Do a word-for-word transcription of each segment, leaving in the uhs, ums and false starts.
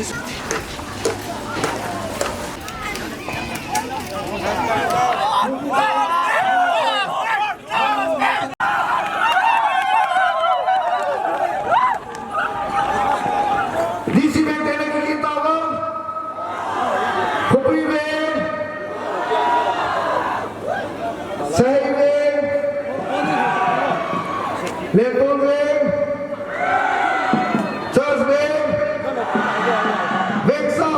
D C Bank te le kikit tauva. Khopui Veng. Sahei Veng. Lentol Veng. Charles Veng. Vengsa.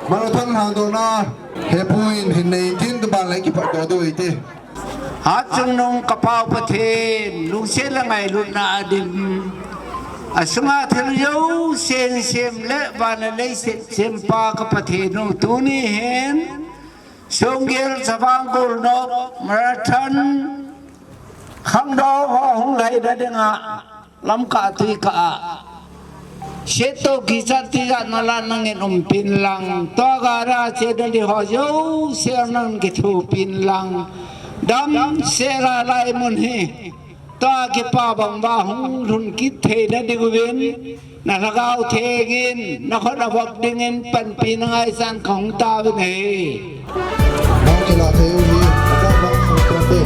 Marathon lhangdohna hepu in hin nei tin, tuban le kipatdoh diu ahi. Hatchungnung ka Pa u Pathen, lungset le ngailutna a dim, asunga thil jouse sem le van le lei sem, sempa ka Pathen u, tuni hin Songel Chavang Golnop Marathon khangdong ho hung lhaina dinga Lamka tui kah a, set toh kichat tijat na la nangin umpin lang, tua gara chenna ding ho jouse nangin kithopin lang, damsel a lai mun hi tua kipa bang uva hung lhun kit theina diuvin, na Lhagao Theng in na khut a vop dingin panpina ngaichan kahung tauvin ahi. Bang kilah thei u hi, abang bang sung pen te.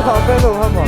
Sa pe lo ha ma.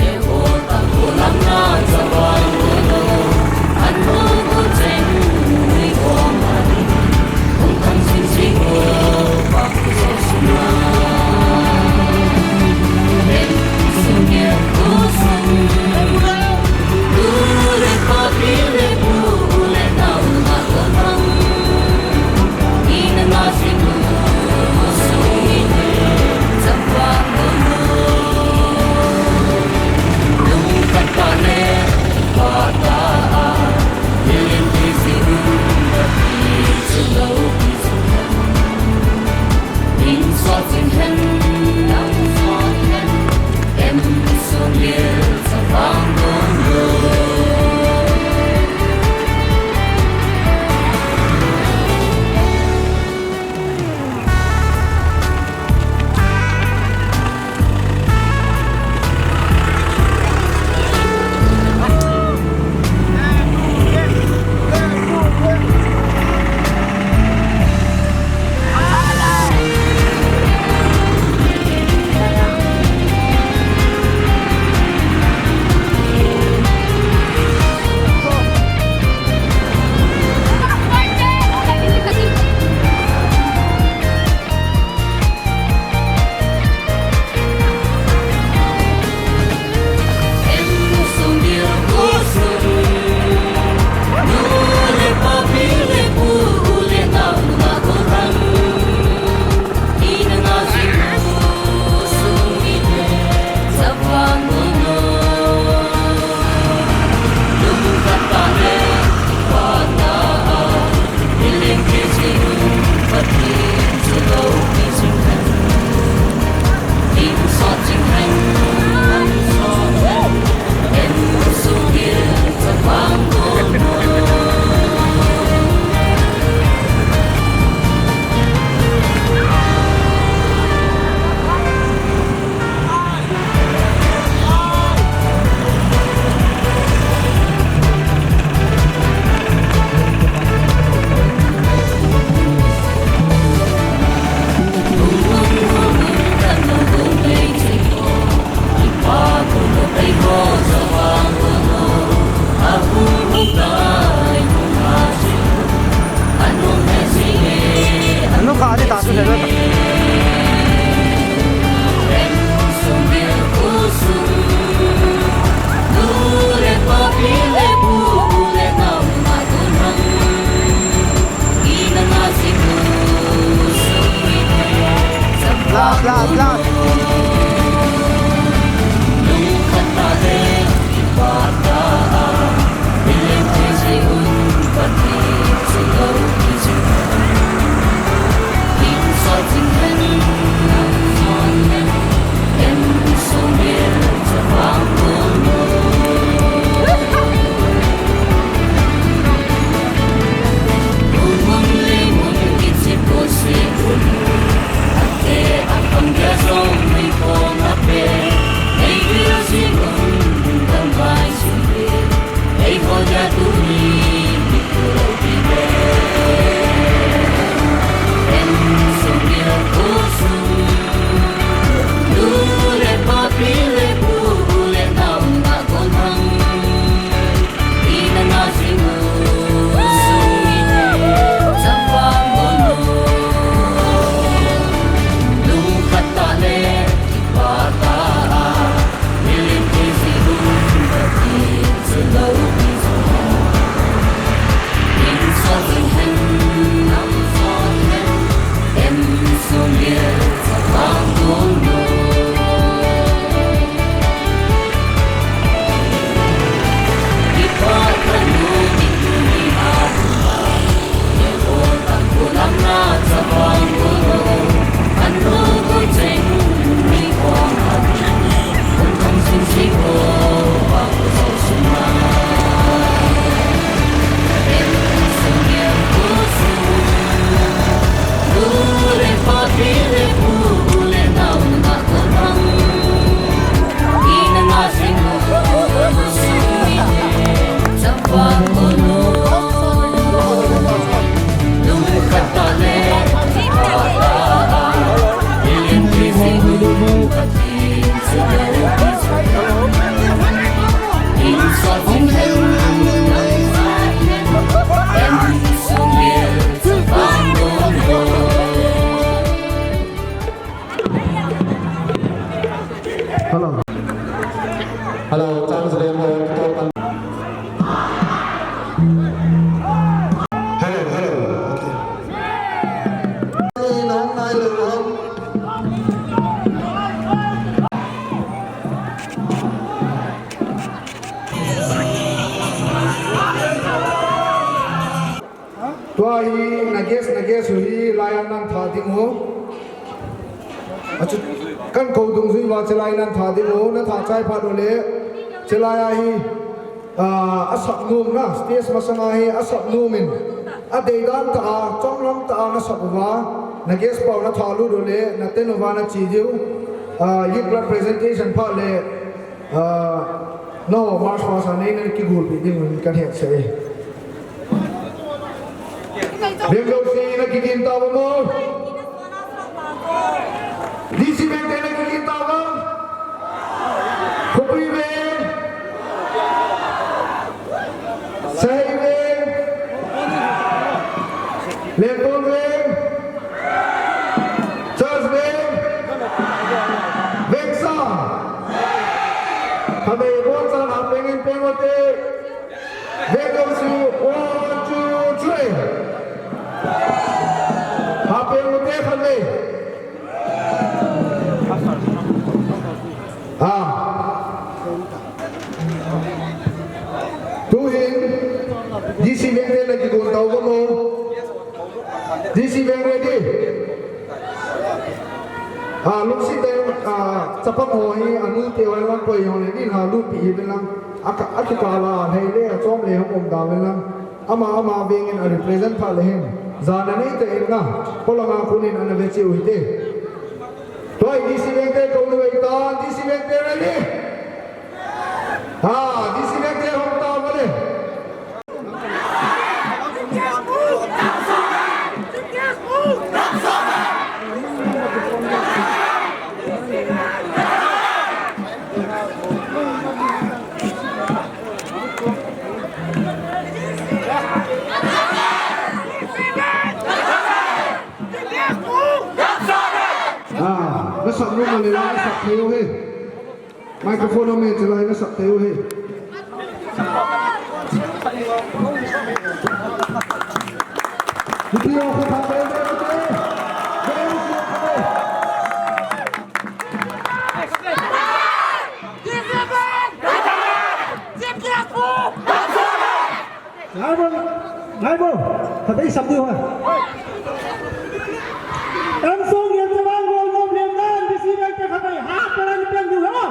Hello. Hello, chance le mo, to pan. Hello, hello. Okay. Nong nai lo. Tua hi na guest, na guest u hi lai a nan tha ding u. Achu kan kou dungjui uva chulai nan tha ding u, na tha chai phat u le chulai a hi, ah, a sap nom na, stage masang a hi a sap nom in, a deidan tah a, chomlam tah a na sap uva, na guest pa u na tha lut u le, na ten uva na che diu, ah, youth club presentation phat le, Ah, no, march past a nei na kigulpi ding un kan het sah e. Veng jouse na kigin tauvam o. D C Veng te na kigin tauvam. Khopui Veng. Sahei Veng. Letol Veng. Church Veng. Veng Sang. Khatvei bol chan hapeng in peng u te. Veng jouse, one, two, three. Hapeng u te khatvei. Ah. Tuhin, D C Veng te na kigon tauvam o. D C Veng ready. Ah, lungset tah in, ah, chapang ho hi, anu te ho lang koi ho le, nin ha lutpi hih uvin lang. A ka, a kikal a, lhei le, a chom le, hung um da uvin lang. Ama, ama veng in a represent phat le hin. Jana nei tah in na, polanga khun in ana ve cheh u hite. Tua hi D C Veng te kou nu vei ta, D C Veng te ready? Ha, D C Veng te hung tauva le. Ah, na sap nom le la, na sap thei u hi. Microphone a um e, chulai na sap thei u hi. Video ko tha ve ve ve. Ngaivo, ngaivo, khatvei sap diu ha. Em Songel chavang gol gol lem nan, D C Veng te khatvei, ha, paran pen diu ha.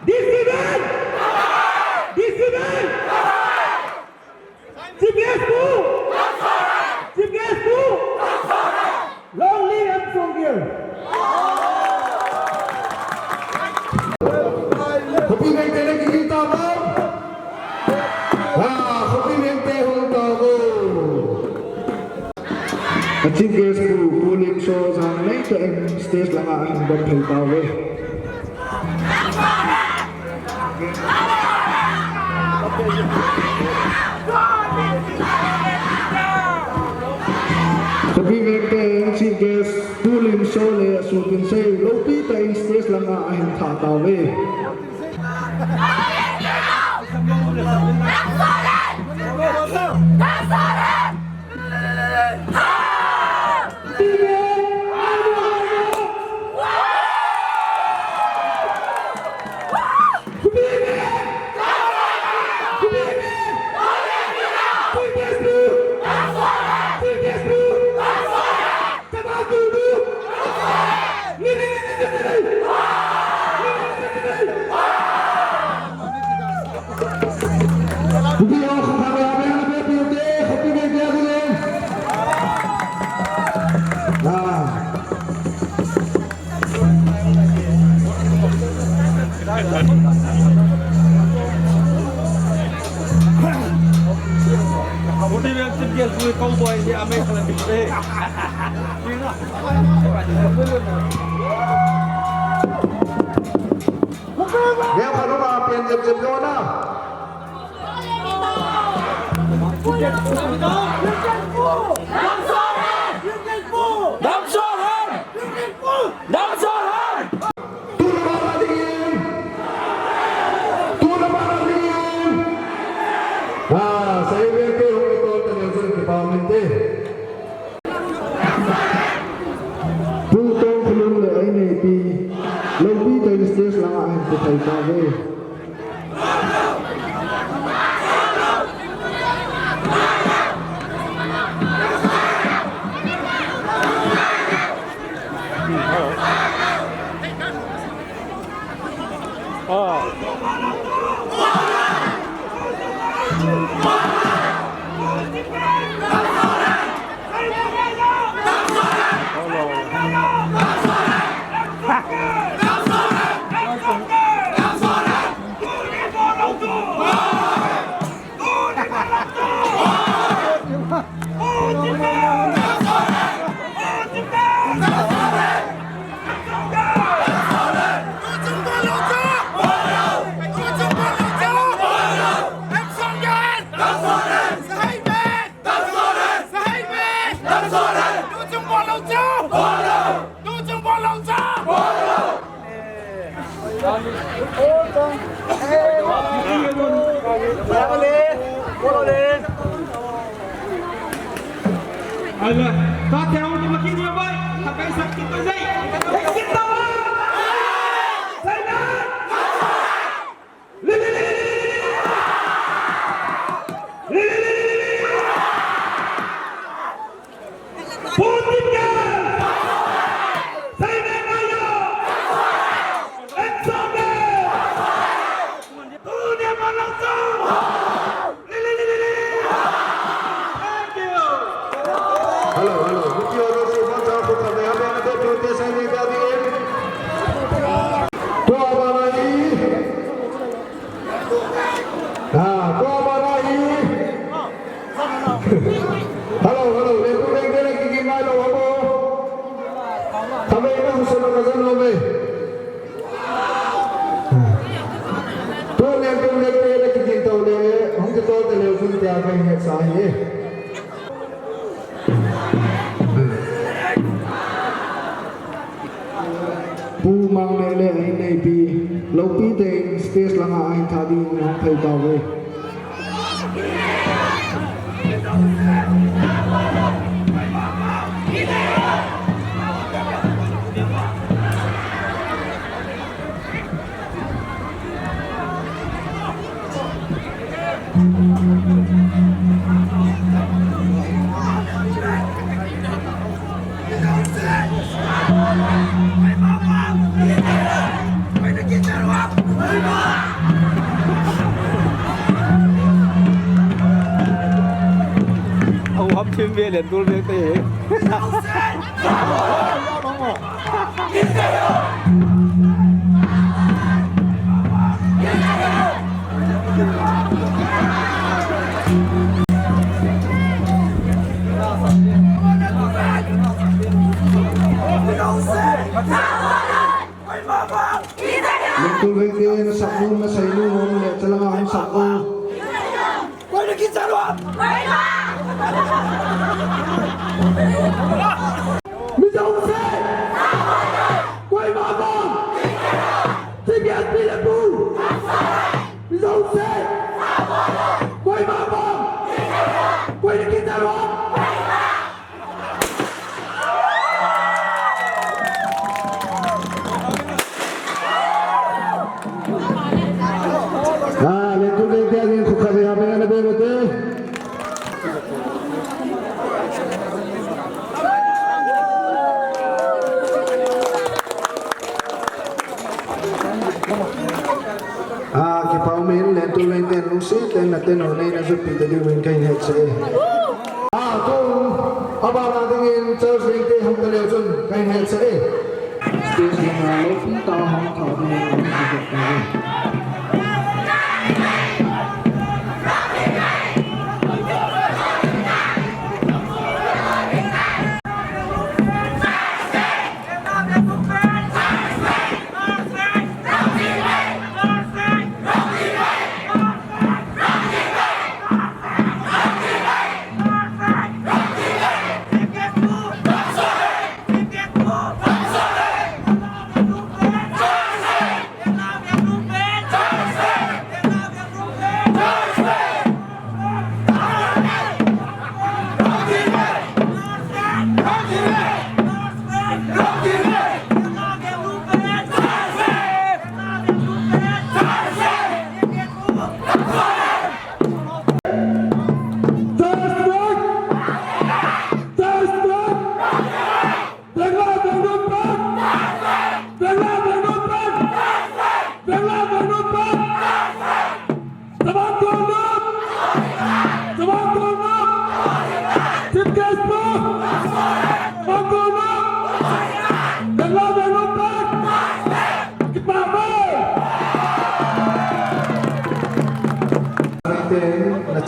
D C Veng! D C Veng! Chief guest pu! Chief guest pu! Long live Em Songel! Khopi Veng te na kigin tauvam. Ah, Khopi Veng te hung tauvo. A chief guest pu, Pu Limso jana nei tah in stage langa ahin dom thei tauve. Khopi Veng te chief guest Pu Limso le a suhtin sei loupi tah in stage langa ahin thah tauve. Neo khat um a, pen jep jep lou na. Dam Sohan! Dam Sohan! Dam Sohan! Thei tave. Hello, hello. Muti oro si bang sa ko ka be abe na de tu te sa ni ka di. Ko ba na hi. Ha, ko ba na hi. Hello, hello. Le tu de de ki ki ngai lo abo. Ka be na hu se lo ka jan lo be. Tun le tun le te le kigin to le, hung kito te le, hung tia ka he sa hi. Pu Mang le le ai nei pi, lo pi te stage langa ai tha ding hung phai ta ve. Au hap thim ve len tul ve te. Lungtul veng te na sak nu, na sai nu, nu le chalanga hung sak nu. Koi na kicha lua. Mi jong se. Koi ma bom. T P S P le pu. Mi jong se. Koi ma bom. Koi na kicha lua. Ah, le tu le dia ni khu kha ya me na be mo te. Ah, kipa um in, Lentul Veng ten lungset tah in na teno nei na jutpi ta diuvin kahin hetsah e. Ah, tun, abana dingin Charles Veng te hung ta leu chun kahin hetsah e. Stage langa lopi tah a hung thah dingin kahin hetsah e.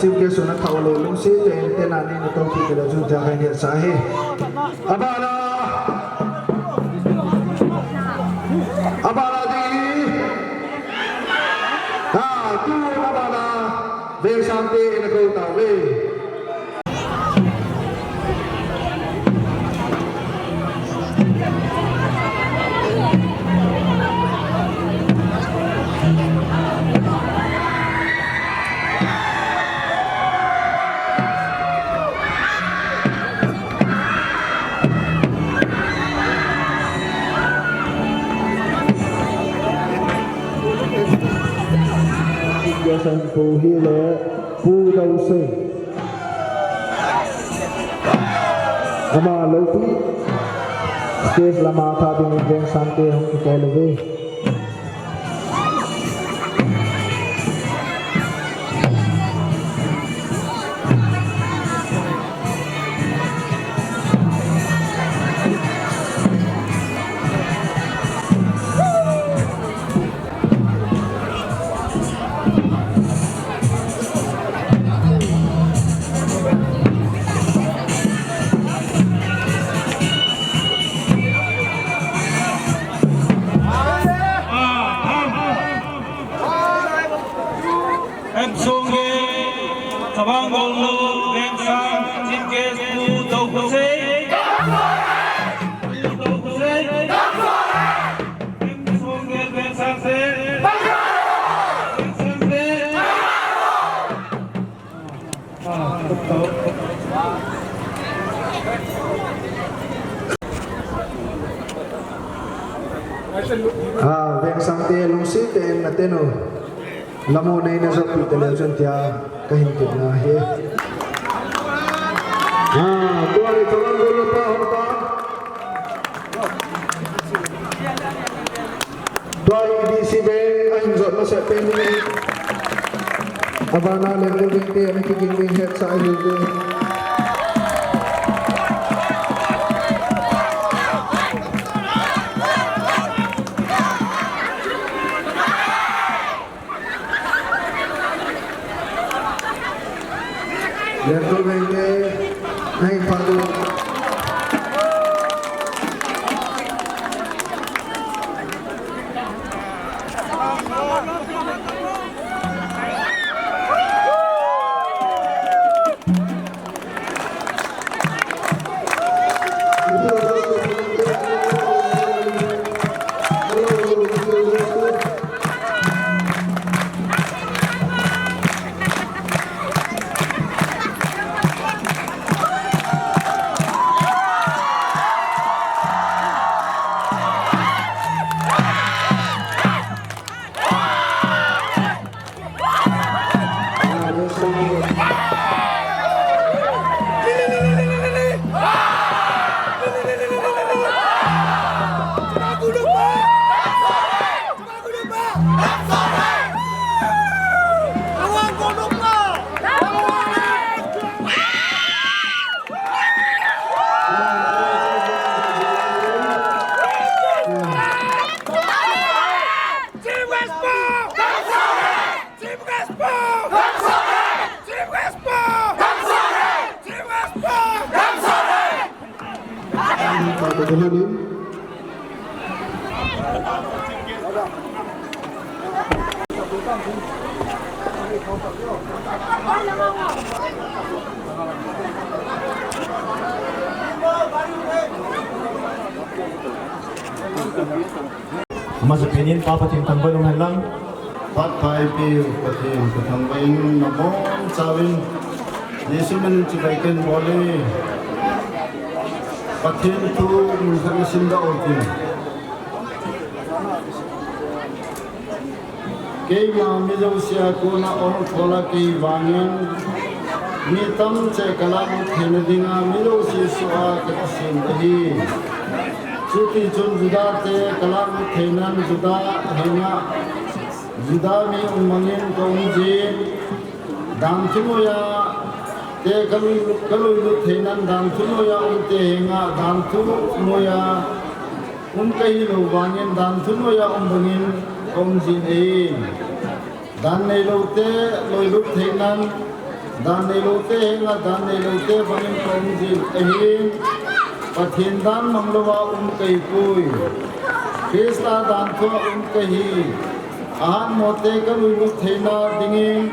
Chief guest hon athah lou lungset tah in tent a nei na toupi tale chun tia kahin hetsah ahi. Abana, abana ding hi. Ha, tu abana Vengsangte in akou tauve. Pu Dousei. Ama loupi. Stage lama tha ding in Vengsangte hung kikol uve. Hepsongge, Tawang Golnu, Vengsang, Chief Guest, Pu Dokhosei. Pu Dokhosei. Hepsongge, Vengsangse. Vengsangse. Ah, Vengsangte lungset tah in na tent u lam u nei na jotpi tale chun tia kahin tepna ahi. Ah, tua hi Tawang Golnu pa hung ta. Tua hi D C Veng ahin jot masat pen hi. Abana Lengkol Vengte ana kiging ding hetsah ahiuve. Lengkol Vengte, nahin phat u. Amasapen in Pa Pathen thangvah in umhen lang. Phat pha eipeu Pathen kathangvah in, nabonchauvin Jesu min in chibai kahin bol e. Pathen thu mun khat nasim da o tin. Keima mi jouse a kona ol khol a kei vangin mi tamcheh kalah lut theina dinga mi jouse soh a kakisem ahi. Chutichun Juda te kalah lut theinan Juda henga Juda mi um bangin kaum jin, danthu noiya te kalui, kalui lut theinan danthu noiya um te henga danthu noiya um kahi lou vangin danthu noiya um bangin kaum jin e. Dan neilou te lui lut theinan Dan neilou te henga dan neilou te bangin ka um jin ahi. Pathen dan manglouva um kahipoi. Christa dan thua um kahi. Ahatmo te ka luilut theina dingin,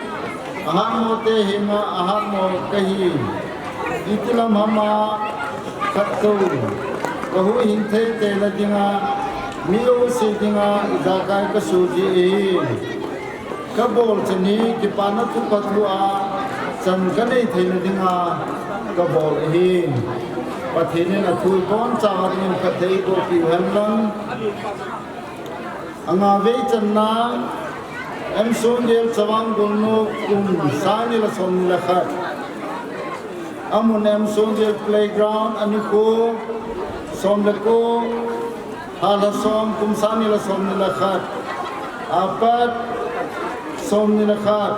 ahatmo te henga ahatmo kahi. Iti lam hama khat tou ka huhhing thei tena dinga, mi jouse dinga ijakai ka soh ji ahi. Ka bol chan hi kipana thupha thua chan ka nei theina dinga ka bol ahi. Pathen in athu ibonchauva dingin phatthei eiboh piu hen lang. Anga vei channa M. Songgel Chavang Golnop kum sang ni le som ni le khat. Amun M. Songgel Playground, anikho som le ko, tha le som, kum sang ni le som ni le khat. Apat som ni le khat.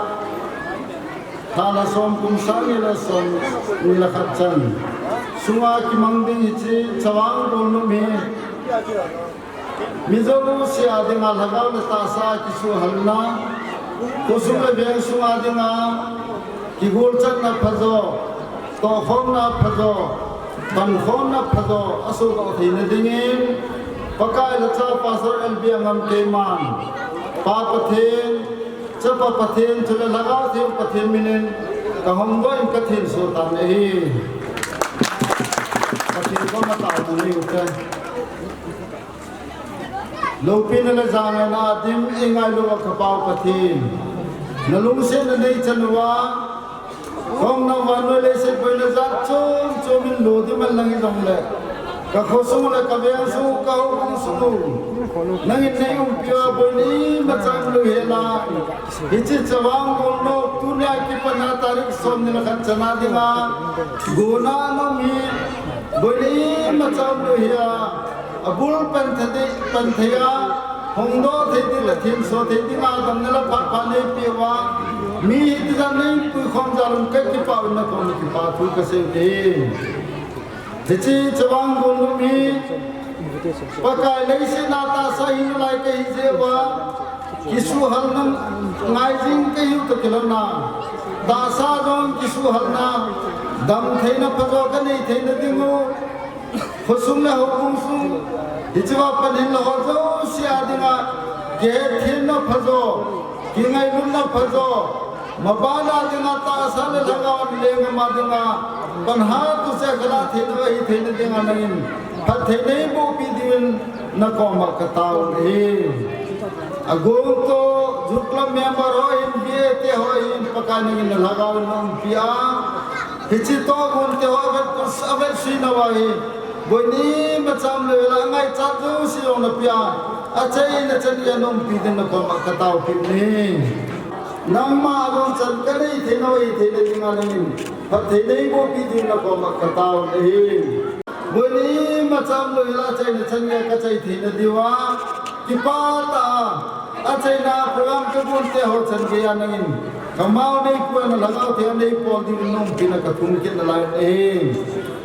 Tha le som, kum sang ni le som ni le khat chan sunga kimang ding hiche Chavang Golnop hi mi jouse a dinga lhagao le tahsa kisuhalna, khosung le veng sunga dinga kigolchatna phajo, tohkhomna phajo, pankhomna phajo asoh theina dingin Pakai le Cha Pastor L B Angam keiman Pa Pathen, Chapa Pathen, chule Lhagao Theng Pathen minin ka hongdoh in ka thenso tan ahi. Pathen koma taona nei ute. Loupina le jangaina dim eingailu uva ka Pau Pathen, na lungsetna nei chan uva, kong nang vannoi leiset boina jat chom chom in lo ding man lang hijongle, ka khosung le ka veng sung, ka houbung sung u nangin nei umpi uva boina imacha umlou hela, hiche Chavang Golnop tunia kipana tarik som ni le khat chana dinga gona nom hi boina imacha umlou hia, abul pan thei, pan thei a, hongdoh thei ding le thenso thei dinga damna le phat pha neipe uva, mi hiti jan nei puikhom jal un ka kipah un na koma kipa thu ka sei e. Hiche Chavang Golnop hi Pakai leiset a tahsa hina lai kahi jeh uva, kisuhalna ngai jing kahiu toh kilhonna, tahsa jong kisuhalna, damtheina phajo ka nei theina dingu, khosung le houbung sung, hichea pan hinla ho jouse a dinga kihetthemna phajo, kingailutna phajo, mabana dinga tahsa le lhagao a lenggam a dinga pan hatah seh kalah theina ahi theina dinga nangin phatthei neibohpi diuvin na koma ka tao e. Agol toh, Youth Club member ho hin, B A te ho hin, Pakai nangin na lhagao in na umpi a, hiche tohgon te ho avet, avet suina uva hi boina imacha umlou hela, angaichat jouse jong na pia, achaina chan geiya na umpi din na koma ka taopi e. Nangma jong chan ka nei thei nau ahi theina dinga nangin phatthei neibohpi din na koma ka tao e. Boina imacha umlou hela, achaina chan geiya ka chai theina diuva, kipah tah a, achaina program ka gon te ho chan geiya nangin kamau neipui a na lhagao theng a neipol diuvin na umpi na ka thum kit nalai e.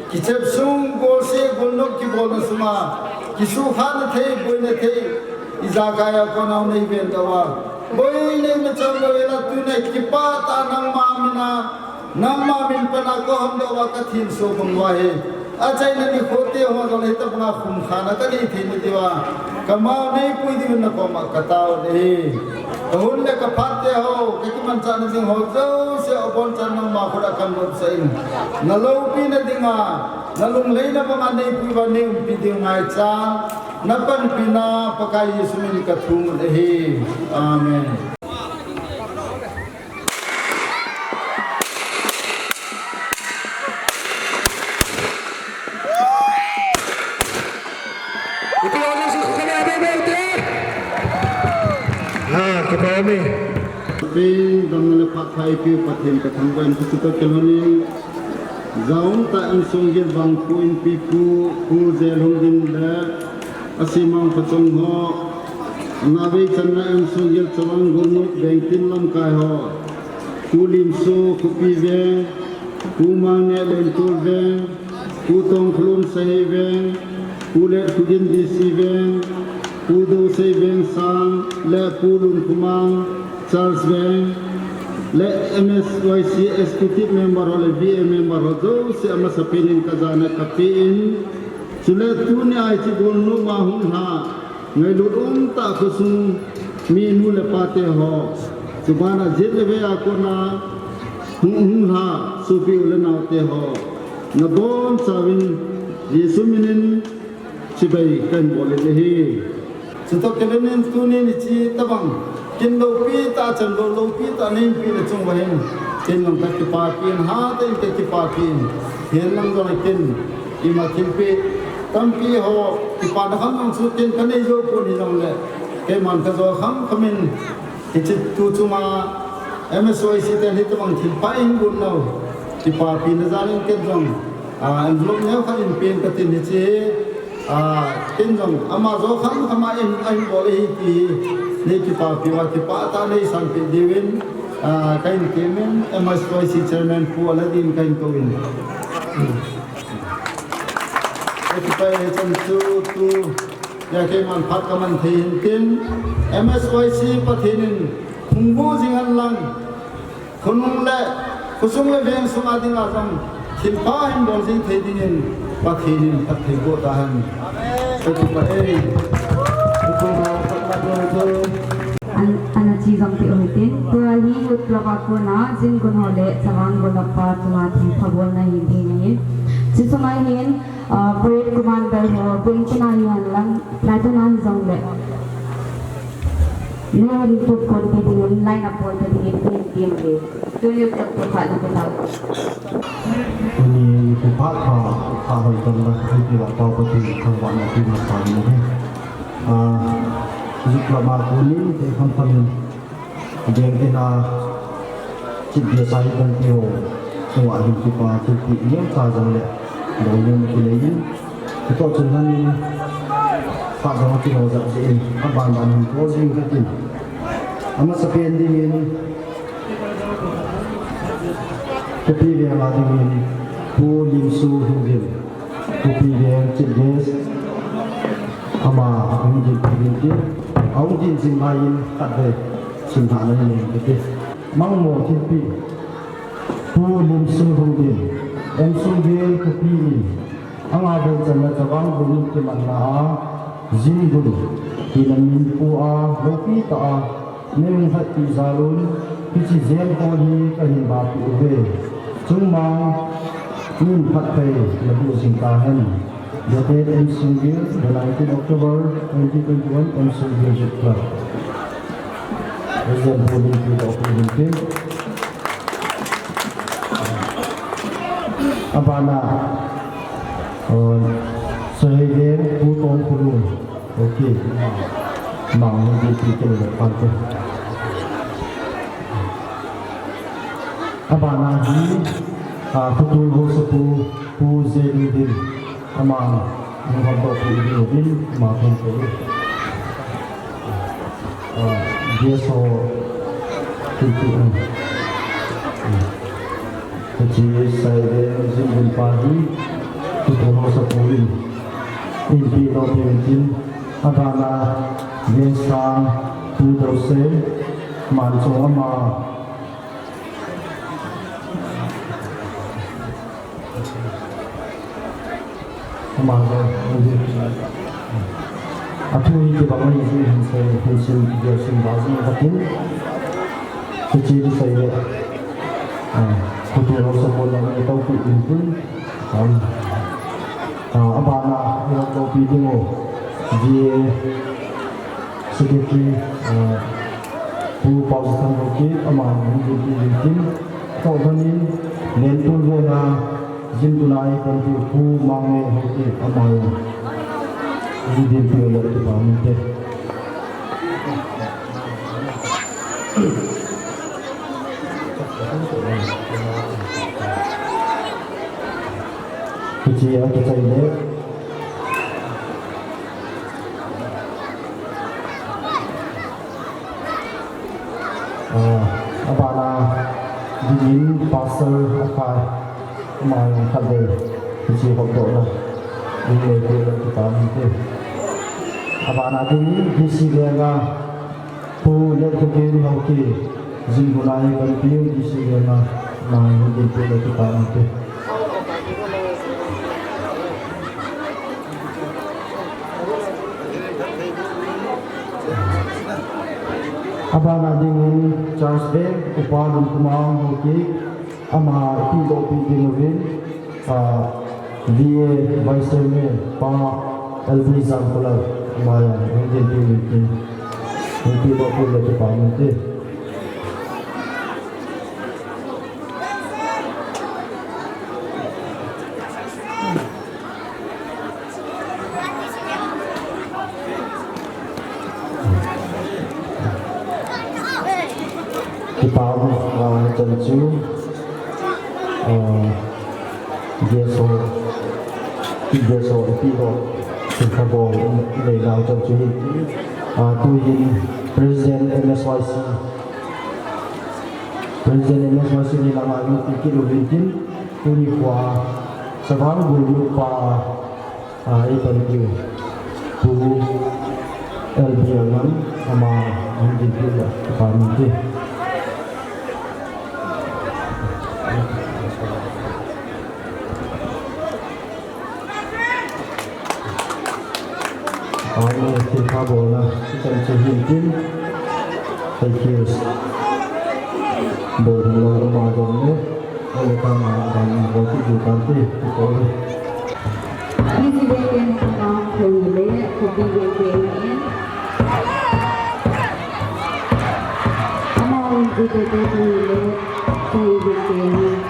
Kichep sung, golseh, golnop kibolna sunga kisukhahna thei, boina thei, ijakai a kona neiven doh uva, boina imacha umlou hela, tunia kipah tah a nangma mina, nangma min pana ka hon doh uva ka thenso bang uva hi, achaina nikho te ho jong le hitabanga khumkhana ka nei theina diuva, kamau neipui diuvin na koma ka tao e. Ka hun le ka phat te ho, ka kimanchahna ding ho jouse abonchan nangma khut a kan nopsah in, na loupina dinga, na lunglhaina banga neipui uva nei umpi diu ngaichan, na panpina Pakai Jesu min ka thum un ahi. Amen. Ipi ho le su khale abe be te. Ha, kipa ume. Pe, damna le phat pha eipeu Pathen ka thangvah in ka kipah kilhon in. Jaum tah M. Songgel Vangphu Inpipu, Pu Jelhonggin le Asimang Phachong ho, anga vei channa M. Songgel Chavang Golnop Vengtin lamkai ho, Pu Limso Khopi Veng, Pu Mangneh Lentol Veng, Pu Tongkholun Sahei Veng, Pu Letkhogen D C Veng, Pu Dosei Vengsang, le Pu Lunkhomang Charles Veng, le M S Y C executive member ho le V A member ho jouse amasapen in kajana kapen. Chule tunia hiche golnop a hung lha ngailut umtah khosung mi nu le pa te ho, chubana jet le vei a kona hung, hung lha sopi u le nao te ho, nabonchauvin Jesu minin chibai kahin bol in ahi. Chutoh kilhonin tunin hiche tobang kin loupi tah, chan lou loupi tah neihin peh le chunguva hin ken jong kakipapi in, hatah in kakipapi in, hiche lang jong ken ima thilpeh tampi ho kipana kham jong chu ken kanei jou pon hijongle, keiman kajo kham kham in, hiche tu chunga M S Y C ten hitobang thilpha eihin gon nau kipapina jal in ken jong, ah, envelope neo khat in pen katin hiche, ah, ken jong ama jo kham kham a in, ahin bol ahi ti hi nei kipapi uva kipah tah a nei sanpeh diuvin, ah, kahin temin, M S Y C chairman Pu Aladin kahin kouvin. Kakipah e, chan chu tu, ya keiman phat kaman thei hintin, M S Y C Pathen in hung gu jing hen lang, khonung le, khosung le veng sunga dinga jong thilpha hin bol jing thei dingin Pathen in phatthei boh tahen. Kakipah e. An, ana chi jong peh u hitin, tua hi youth club a kona, jin gon ho le, chavang golap pa chunga thilpha bolna hi ding ahin. Chuche sunga hin, ah, parade commander ho, veng china hihen lang, platoon a hijongle, neihin put kon pe dingin, line up bol pe dingin, kahin tem e. Tuni youth club thilpha na pe tau. Tuni thilpha pha, pha hoi don la, hoi ti la pau pa ti, thangvahna ti masa ni he. Ah, youth club a konin, te kham kham in, veng tina, chit dia sai dan ti ho, chunga hin kipa, chit ti neo cha jong le, bol neo kinei in, kitoh chun han in, pha jong kino jat jeh in, aban ban hin closing katin. Amasapen dingin, Kuki veng a dingin, Pu Limsu Lhungdim, Kuki veng Chief Guest, ama hung din pi din tin, ahung din jing lai in khatvei simlhahna nei inge kati. Mangmo thilpeh, Pu Limsu Lhungdim, Emsungvil Kuki in, anga vel channa chavang golnop kimanna a, jin gon, tina min pu a, loupi tah a, nei hung lhatpeh jal un, hiche jeng ho hi kahin bapeh uve. Chungmang, min phatthei naboh jing tahen. The date, Emsungvil, the nineteen October twenty twenty-one, Emsungvil Youth Club. President Pu Limpi toh Pu Limpi. Abana, uh, Sahei Veng, Pu Tongkhulun. Okay. Mang ni di pi ke le pan ke. Abana hi, ah, Pu Tun Ho Sa Pu, Pu Zedin Din. Ama, ni hab do pi di din, ma kon ko. Ah, dia so, tu tu. Kachi sai de, jin din pa hi, tu tu ho sa ko in. In pi lo pi tin, abana, Viensang, Pu Dose, man so ama. Ama jong, athu hi kibang ahi jeh hin sei, hin sim, kibang sim ba jing katin. Hiche hi sei le. Ah, khuti ho support lang ni tau pi tin tin. Um, ah, abana, ni tau pi ding o. Ji, Secretary, ah, Pu Paojathang Haokip, ama hung din pi tin tin. Toh banin, Lentul Veng a, jin tunai, Kanpu Pu Mangme Haokip, ama hung din pi le tu pa min te. Hiche a kichai le. Ah, abana dingin pastor akhai, ama jong khatvei, hiche hopdohna ding nei peh le kipa min te. Abana dingin D C Veng a Pu Letthagin Haokip, Jing gunai kan piu di si le na, na hung din pe le tu pa na pe. Abana dingin Charles Bey, Upa Lungkumang Hoki, ama ipi doh pi ding uvin, ah, V A Vice Chairman, Pa L B Zangkulal, ama ya, hung din pi min tin, hung pi doh pi le tu pa min tin. Kipa, ah, chan chu, ah, guest ho, guest ho, ipi ho, thilpha bol, nei nau chan chu hi, ah, tuhin President M S Y C, President M S Y C ni lama in ti kit uvin tin, tuni kho a, Chavang Bul nu pa, ah, ipan kiu, Pu L B Angan, ama, hung din pi le, pa min tin. Ahi, thilpha bolna, sitan chu hin tin, High Hills bol hung lo ama jong le, ale ka ma dan na bol ti ju kan ti, ti ko le. Busy weekend, um, for you le, for the weekend. Ama un ju te te for you le, for the weekend.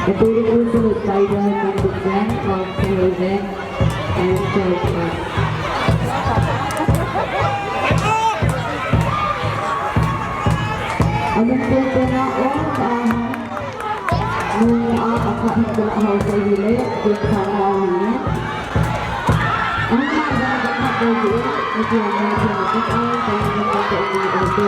A beautiful salute by the Conductor of Salute and Church. Amen. Nung a, a kha hin kala hau sa hi le, ke kha na hi le. Ang na ba ka kha ko hi, ni ti ang na ti na ka, ang ka na ka ko ni o ko.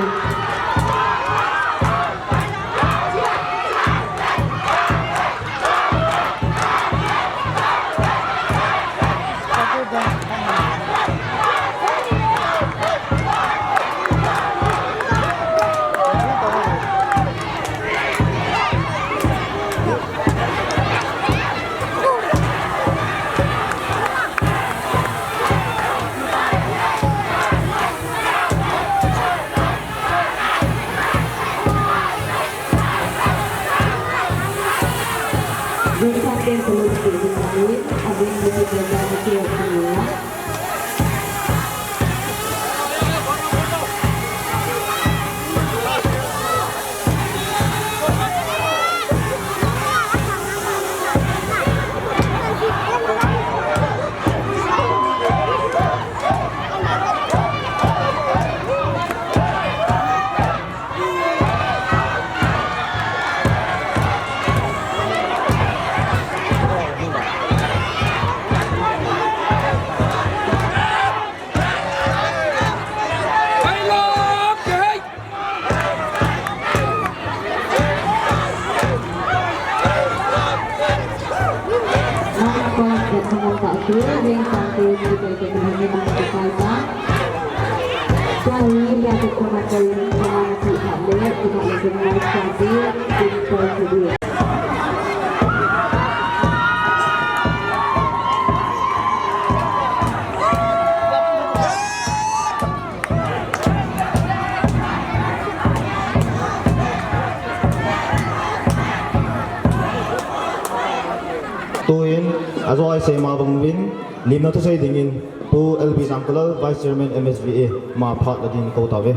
Tuin, ajo a isei ma bang uvin, limna thusei dingin, Pu L B Jangkulal, Vice Chairman M S V A, ama phat la dingin kou tauve.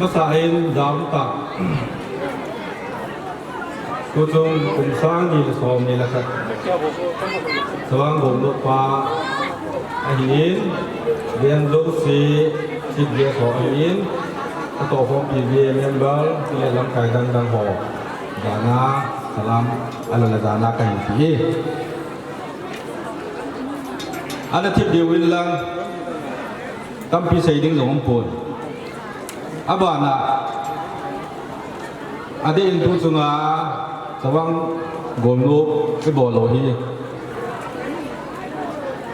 Masa in, dam ta. Tuchung kum sang ni le som ni le khat. Chavang Golnop pa ahin, Lian Josie, Chief Guest ho ahin, atoh khompi V A member, le lamkai dang dang ho. Jana, salam, ahilou le jana kahin ti e. Ana thip diu in lang, tampi sei ding jong um pon. Abana, adeh in tuchunga, Chavang Golnop ibol lou hi.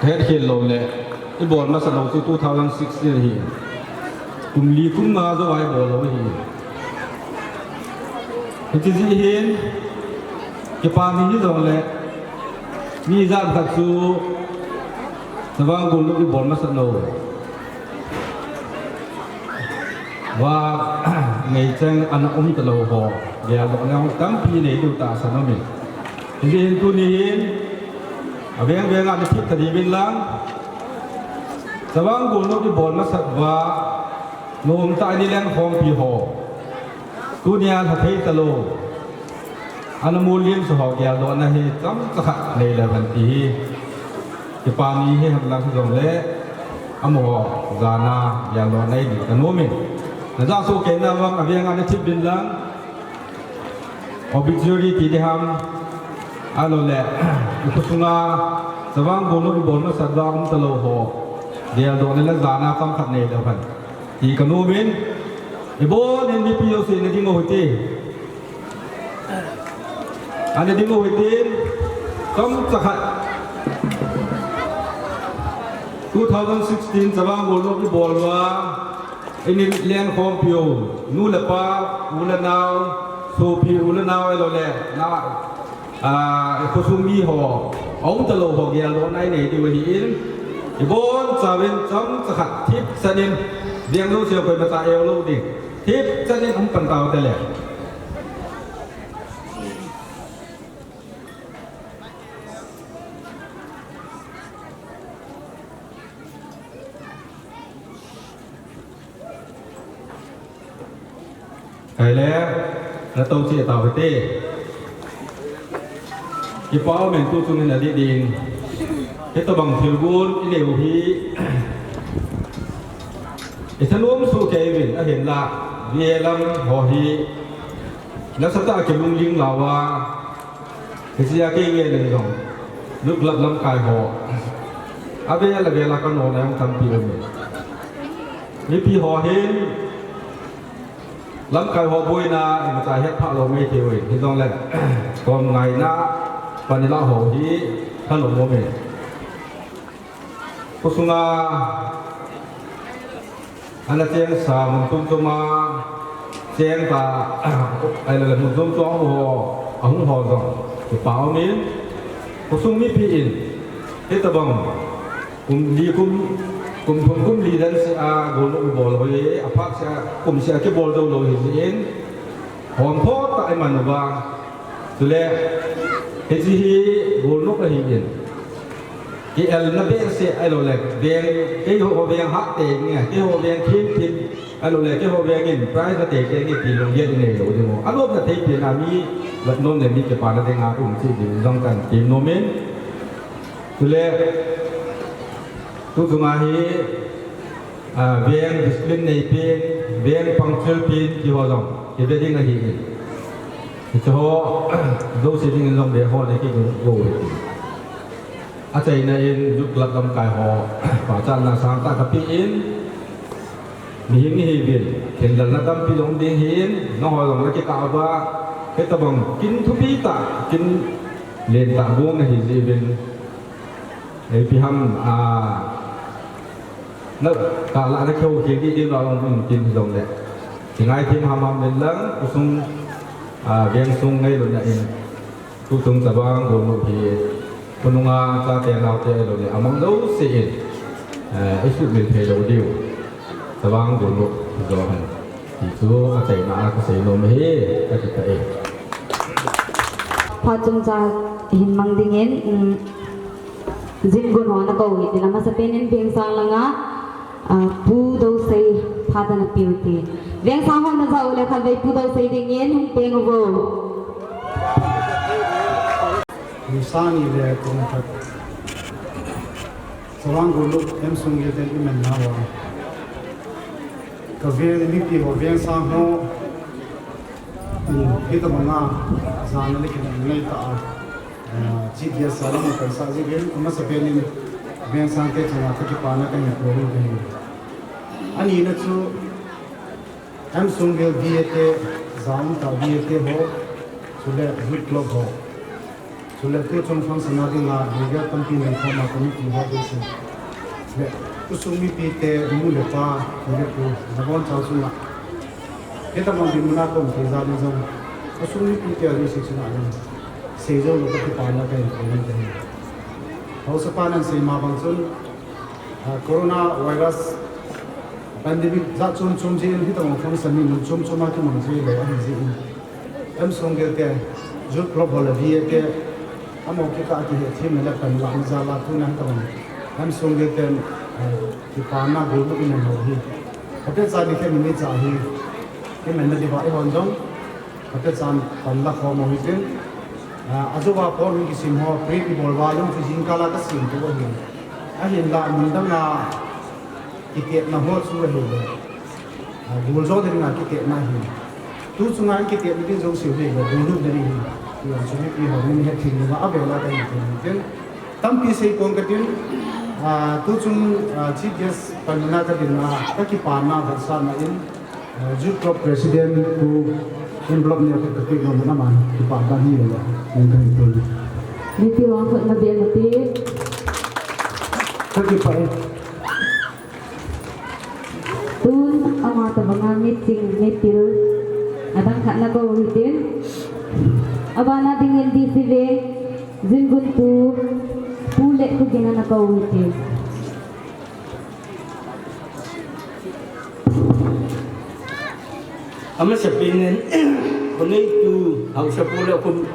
Kahet khel lou le, ibol masat lou chu two thousand sixteen hi. Kum li kum nga jou a ibol lou hi. Hiche jeh hin, kipa ni hi jong le, mi ijat khat chu, Chavang Golnop ibol masat lou. Va, ngei cheng ana um talou ho, geldoh na tampi nei diu tahsan aumin. Hiche hin tuni hin, aveng veng a na thip ta diuvin lang, Chavang Golnop ibol masat uva, nom tah a ni lengkhompi ho. Tunia lha thei talou. Ana mol lim sa ho geldohna hi chomcha khat nei leu hen ti hi. Kipa ni hi hen lang jong le. Amaho jana geldohna nei ding kanom in. Na ja soh kei na vang aveng a na thip uvin lang. Obituary ti ding ham. Ahilou le. I khosunga Chavang Golnop ibol masat uva um talou ho. Geldohna le jana chomkhat nei leu hen. Ti kanom in. Ibon in mipi jouse na ding u hite. Ana ding u hitin, chomcha khat. Two thousand sixteen Chavang Golnop ibol uva, i ni lengkhompi u, nu le pa, u le nao, sopi u le nao, ahilou le, na, a, i khosung mi ho, aum talou ho, geldohna i nei diu ahin, ibon chauvin chomcha khat, thipchan in, veng lou sel koima cha eilou ding, thipchan in um pan tau te le. Ahile, na tou cheh tau hite. Kipa um in tuchung in adih ding. Hitobang thilgon i nei u hi. I thanom soh kei uvin ahinla. V A lam ho hi. Nasatah a kilungling lou a. Hiche a kei ngen in jong, Youth Club lamkai ho. Avel avel a ka nona jong tampi um e. Mipi ho hin, lamkai ho boina, imacha het phah lou maithei uvin. Hijongle, kom ngaina, pan ila ho hi, thanom um e. Khosunga, ana chengsa mun chom chom a, cheng ta, ahilou le mun chom chom ho, ahung ho jong, kipa um in, khosung mipi in, hitobang, kum li kum, kum thum kum li dan seh a, Golnop ibol ho hi, aphat seh a, kum seh a kibol jou lou hi jeh in, hom tho tah a iman uva, chule, hiche hi Golnop ahi in, Ki-el na behseh ahilou le, veng, keiho veng hah teng nge, keiho veng thim thim, ahilou le, keiho veng in prize na teng teng nge, ti lunggel i nei lou ding u. Alopna thei pen a mi, vet nom le mi kipana ding a um cheh ding jong kan ti nom in. Chule, tuchung a hi, a, veng discipline nei pen, veng punctual pen, ti ho jong, i ve ding ahi in. Hiche ho, jouse ding in jong ve ho le ki ding go. Achaina in Youth Club lamkai ho, pachatna sangtah kape in, mihem ihiuvin, kinlelna tampi jong ding ahin, nangho jong nakikah uva, hitobang kin thupi tah, kin lentah gong nahi jeh uvin, Ipi ham, ah, na, ka la na kyo kyo di di na long tin jong le. Singai tin ham ham len lang, kusung, ah, veng sung ngai lo na in. Tutung tabang gonu hi, kununga chate naote lo ni amang lo se in, eh, isu min thei lo diu. Tabang gonu hi jo han. Ti chu achaina a kasei nom hi, ka ti ta e. Phat chungchang hin mang dingin, um, Zimgun ho na kou hi, tin amasapen in Vengsang langa, ah, Pu Dousei phat ana peu te. Vengsang ho na ja u le khatvei Pu Dousei dingin hung peng uvo. Ni sang ni le kum khat. Chavang Goluk M. Sunggil ten i man na uva. Ka vel mipi ho Vengsang ho. Hitabanga jana le kin nei ta a. Ah, Chief Guest a lam kan sa jingin, amasapen in Vengsang te chunga ka kipana ka hin puang in ka hin. Ani na chu, M. Sunggil V A te, Zaum ta V A te ho, chule Youth Club ho. Chule tuchung function a dinga, legal tampi nei khoma committee ho te si. Le, kusung mipi te, nu le pa, nu le pu, nabon chau chunga. Hitabang dinmun a kon thei jal in jong, kusung mipi te a ri si chunga jong, sei jou lou ka kipana ka hin ko in ka hin. Haosapan in asei ma bang chun, ah, corona virus pandemic jat chom chom jeh in hitabang function hi mun chom chom a kimang ji lou ahi jeh in. M. Sunggil te, Youth Club ho le V A te, amaho kikah a kihethem le pan la in jal a tuna hitabang. M. Sunggil te, ah, kipana Goluk in ahin ho hi. Kati chan ni khe ni ni cha hi. Kimanna diuva eihon jong. Kati chan pan la khom u hitin. Ah, ajouva pon hung kisim ho, pre kibol uva lungthim jingkah la kasim tu ahi. Ahinla mun dang a kitetna ho chu ahile. Ah, gol jo ding a kitetna ahi. Tu chunga kitetna ding jouse ahile, gol lut ding ahi. Ti jong chu mipi ho min hethem uva avel a kahin tin. Tampi sei pon katin, ah, tuchung, ah, Chief Guest panna kadinna, kakipana, vetsahna in, ah, Youth Club President Pu Envelope neo khat kapeh nom in aman, kipana hi le, nang kahin pon. Mipi ho khut na beng ati. Kakipah e. Tun ama tabanga miching mipil adang khat na kou hitin. Abana dingin D C V, Zimgun Pu, Pu Letkhogin ana kou hitin. Amasapen in, khoneitu, haosapu le khun,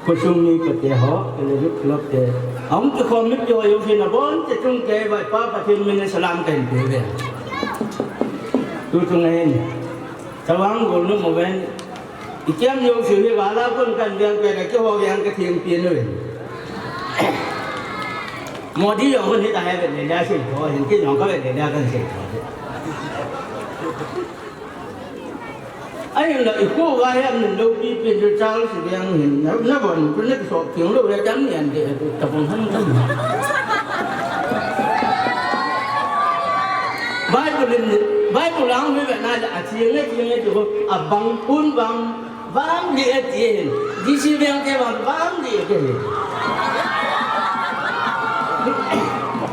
khosung mi pate ho, le Youth Club te. Ahung kikhom mipi ho jouse nabon te chung te, Vaipa Pathen min in salam kahin pe uve. Tuchung ahin. Chavang Golnop mo ven. Ikiam jouse hi vala kon kan veng pe na kiho veng katheng pen uve. Modi jong kon hita he ven le le sei tho, hin ki jong ka ven le le kan sei tho. Ahinla, ikho va hi amin loupi pen chu Charles Beng hin, na, nabon, chu na kisop theng lou le, cham nian de, tapon han tam. Bible in, Bible lang mi ve na le, atheng le, theng le, chu abang pun bang, bang le ati hin, D C Beng te bang, bang le ati hin.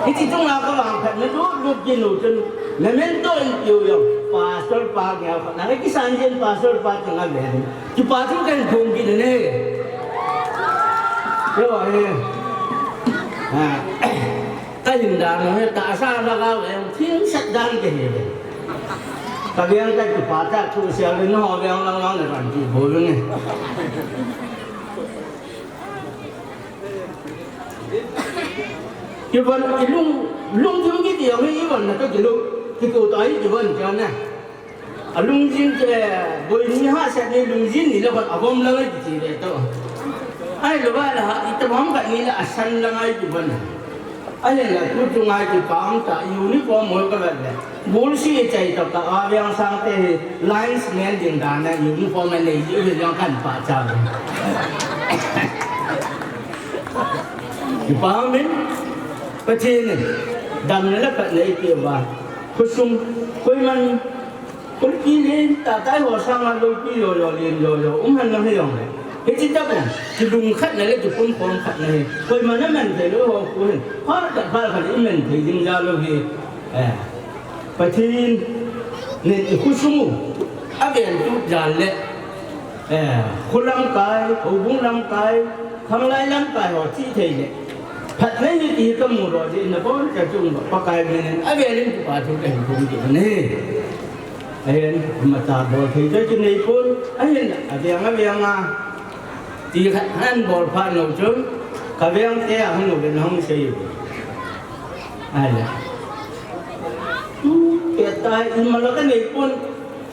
Hiti chunga ka vang phat na lut lut kinu chun, memento in piu jong, pastor pa ngia khat na, kisan jin pastor pa chunga ve hin. Kipa thu kahin phong kit ne. Yo, eh. Ah, kahin dan ne, tahsa lhagao, eh, thil sat dan kahi ve. Ka veng ka kipa ta thu sia le no veng lang lang le kan ti bo ne. Kivon, ilung, lungthim kiti jong hi ivon na ka kilung, kiko ta hi kivon kya na. Alungjin ke, boi ni hahsat ni lungjin ni le vot avom lang ai kiti le to. Ahilouva la, itobang khat ni le asan lang ai kivon. Ahinla tuchunga kipah ta uniform ho ka vet le. Bul si chai to ka a veng sang te hi linesman ding dan a uniform a nei ji vin jong kan pachat. Kipah min Pathen in damna le phatna eipeh uva. Khosung koiman Kulpi len tah tah ho sanga loupi jo jo len jo jo um hen lang hijongle. Hichi tabang, kilungkhatna le kipumkhomkhatna hi koima na man thei lou ho khu hin, phat khat phat khat i man thei ding jal lou hi. Eh, Pathen in i khosung u aven tut jal le, eh, kho lamkai, houbung lamkai, khanglai lamkai ho chih thei le phatna hi ti kamu lou jeh in nabonchauva Pakai min in avel in kipa thu kahin phong kit ahi. Ahin, imacha bol thei chu kinei pon, ahin, aveng aveng a ti khat han bol phat nau chun, kaveng te a hung uvin hung sei u. Ahile, tu, kei ta, imacha kanei pon,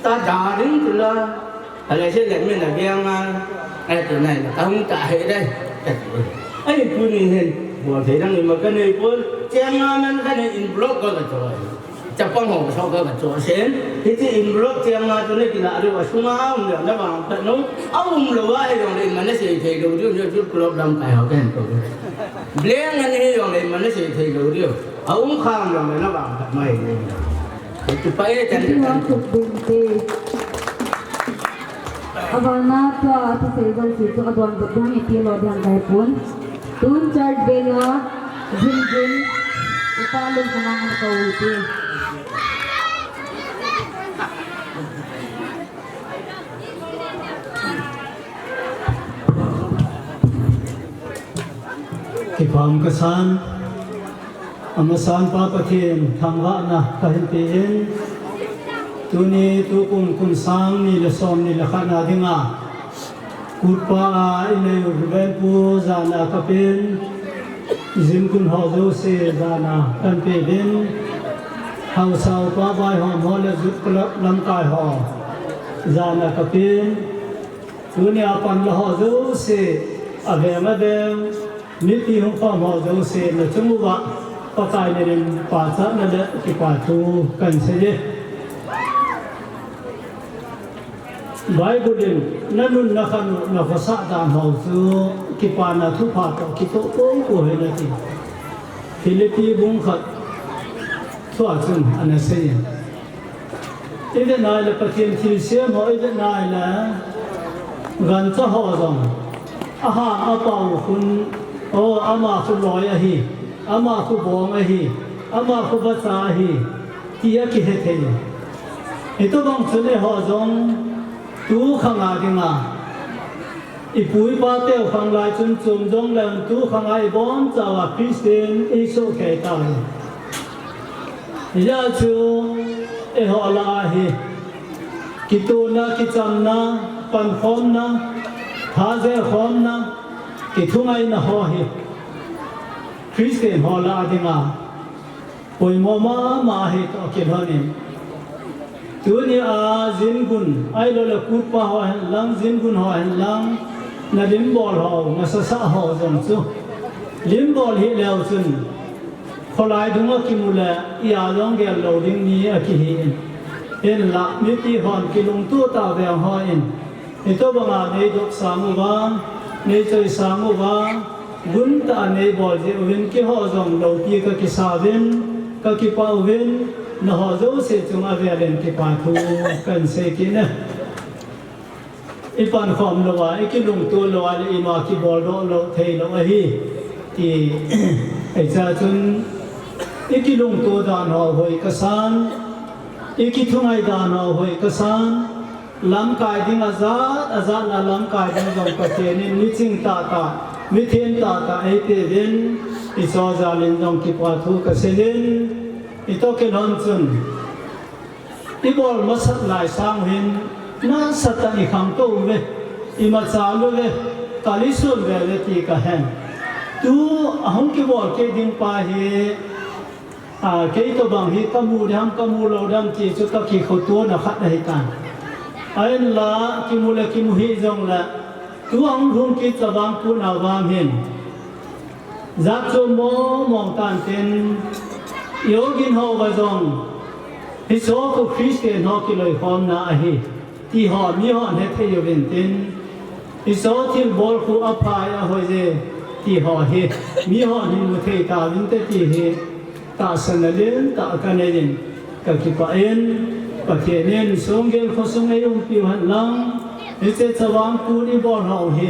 ta da ding tu la. Ahile, sei le min aveng a, ai tu nai, kahung ta he dai, kati. Ahin, tuni hin bol thei dang ima kanei pon, cheng nga man kanei in block ka ka choi. Chapang ho so ka ka cho sen. Hiche envelope cheng nga chu na kila diu a sunga um le na vangphat nom. A um lou a hi jong le ima na sei thei lou diu, Youth Club lamkai ho ken ko. Blank ahi jong le ima na sei thei lou diu. A um kham jong le na vangphat mai diu. Hichu pa e chan Hichu chan. Hung thupbin te. Avana tua thusei jouse chu adonbut ding iti lou ding ahi pon. Tun chart bell a Jin Jin, Upa Lungkhamang ana kou u hite. Kipah kasan, amasan Pa Pathen thangvahna kahin pe in, tuni tukum kum sang ni le som ni le khat na dinga, Kutpa a inei u Reverend Pu jana kapen, Jin Gun ho jouse jana kahin pe uvin, Haosa Upa Vaihom ho le Youth Club lamkai ho jana kapen, tunia panla ho jouse, aveng aveng, mipi hung khom ho jouse, na chung uva Pakai min in pachatna le kipa thu kahin sei e. Bible in, na nun na khan u, na khosah dan ho chu kipana thupha toh kitoh pou pou ahi nati. Philippi bung khat thu a chun ana sei e. I vet nai le Pathen thilsem ho i vet nai le, gancha ho jong, ahan apao khun, o, ama khu loi ahi, ama khu bong ahi, ama khu vacha ahi, ti akihe thei. Hitobang chun eiho jong tu khang a dinga, ipu ipa teu khang lai chun chom jong leng tu khang a ibonchauva Christian isoh kei tauve. Hijeh chun eiho lah a hi kitona, kichamna, pankhomna, tha jehkhomna, kithungaina ho hi Christian ho lah a dinga poimo mama ahi toh kilhonin. Tunia Jin Gun, ahilou le Kutpa ho hen lang, Jin Gun ho hen lang, na limbol ho, na sasa ho jong chu limbol hih leu chun, kholai dunga kimu le, i a jong gel lou ding ni akihi in. Hinlah, mipi hon kilungto tah veng hon, hitobanga nei dop sang uva, nei choi sang uva, gun tah a nei bol jeh uvin keiho jong loupi kakisa uvin, kakipah uvin, nangho jouse chunga velin kipa thu kahin sei kit e. I pankhom louva, i kilungto louva le ima kibol doh lou thei lou ahi. Ti, hichea chun, i kilungto dan ho hoi kasan, i kithungai dan ho hoi kasan, lamkai ding ajat, ajat na lamkai ding jong Pathen in miching tahtah, mithem tahtah eipeuvin, i sojalin jong kipa thu kasei in, i toh kilhon chun, i bol masat lai sang hin, nasatah in i khangtou uve, i machal uve, kal i sun uve ti kahen. Tu ahung kibol kit ding pa hi, a, kei tobang hi kamu ding ham, kamu lou ding ham ti chu kakikhotona khat ahitan. Ahinla, kimu le kimu hih jongle, tu ahung lhung kit chavang puna vang hin, jat chu mong mong tan tin, i ogin houva jong, hiche khu Christian ho kiloikhomna ahi, ti ho mihon hethei uvin tin, hiche thilbol khu aphai ahoi e, ti ho hi mihon hin muthei tauvinte ti hi tahsanna lentah kanei in, kakipah in, Pathen in Songgel khosung eiumpiu hen lang, Hiche chavang kun ibol hou hi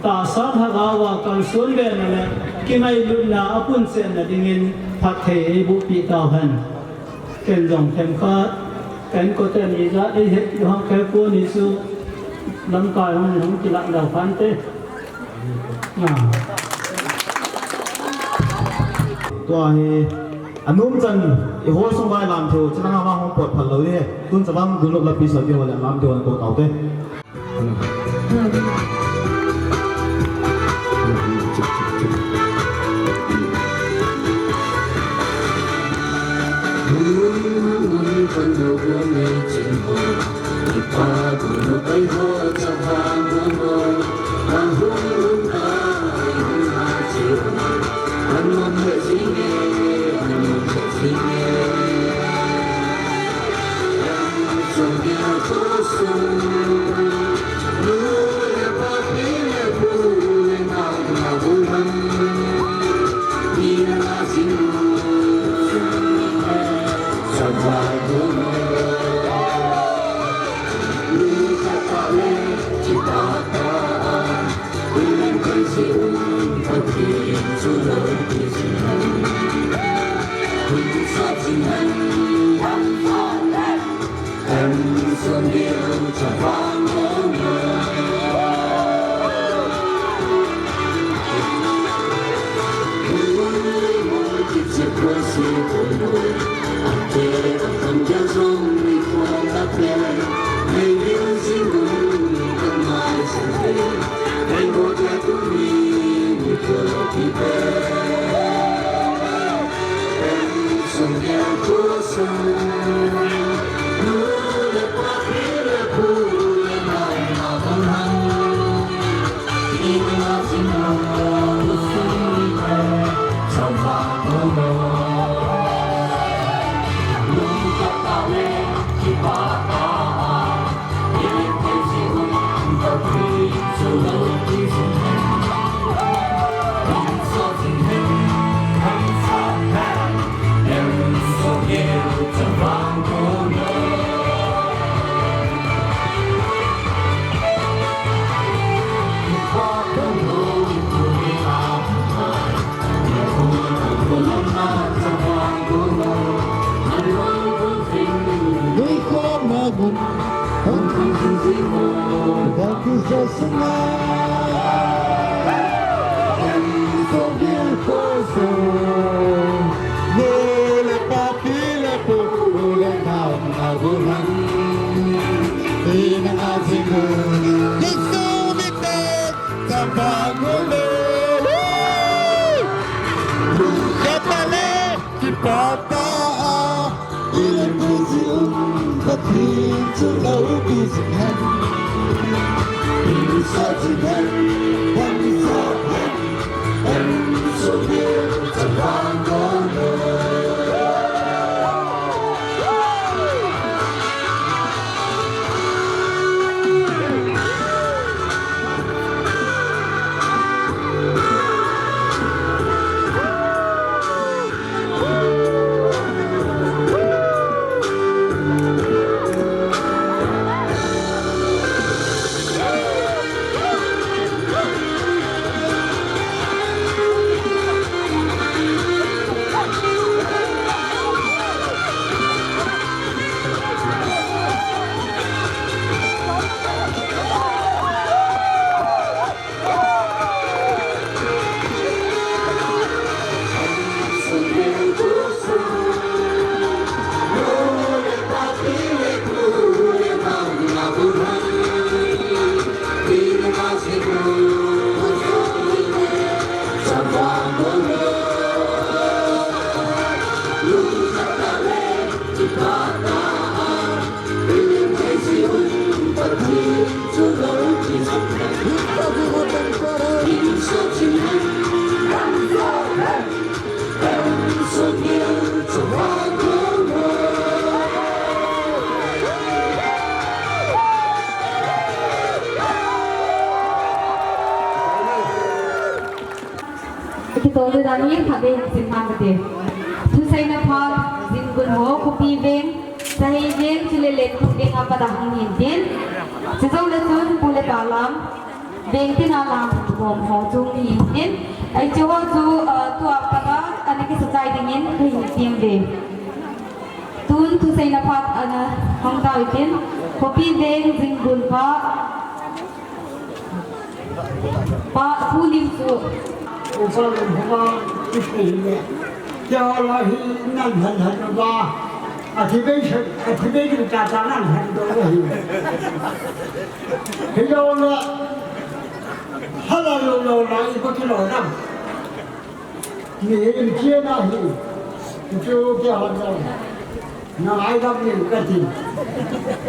tahsa lhagao a kalson bena le kingailutna apunchetna dingin phatthei eiboh peh tauhen. Ken jong themkhat, ken kote ni ja ei het hang ke ko ni chu lamkai hung hung kilah lou phante. Ah. Tua hi anom chan i hall sung vai lam theu, chalanga va hung pot phal lou ding. Tun chavang dun lop lapi sa ti ho le lam ti ho le to tau te. Kipata a, ilim kisi um, Pathen chu lou kisi hen. Insa chi hen, pansa hen, en so ge, chavang ko lo. Kitol dan in phabep sin man kati. Thuseina phat, Jingun ho, Khopi Veng, Sahei Veng, chule Lengphuk Veng a pat a hung hin tin. Chujou le chun pu le pa lam, veng tina lam gom ho chung ni in tin, ai chu ho chu, ah, tua pat a, ani kisa chai ding in kahin tem ve. Tun thuseina phat ana hong tao in tin, khopi veng jinggun pa, Pa, Pu Lim chu. Upa Lim Huma, Pu Lim le. Keiho la hi nan han han ba. Athi bei, athi bei kin ta ta nan han do hi. Hi lo la. Hala lo lo la i ko ti lo na. Mihem chena hi, chu keiho jong na ngaidam in kati.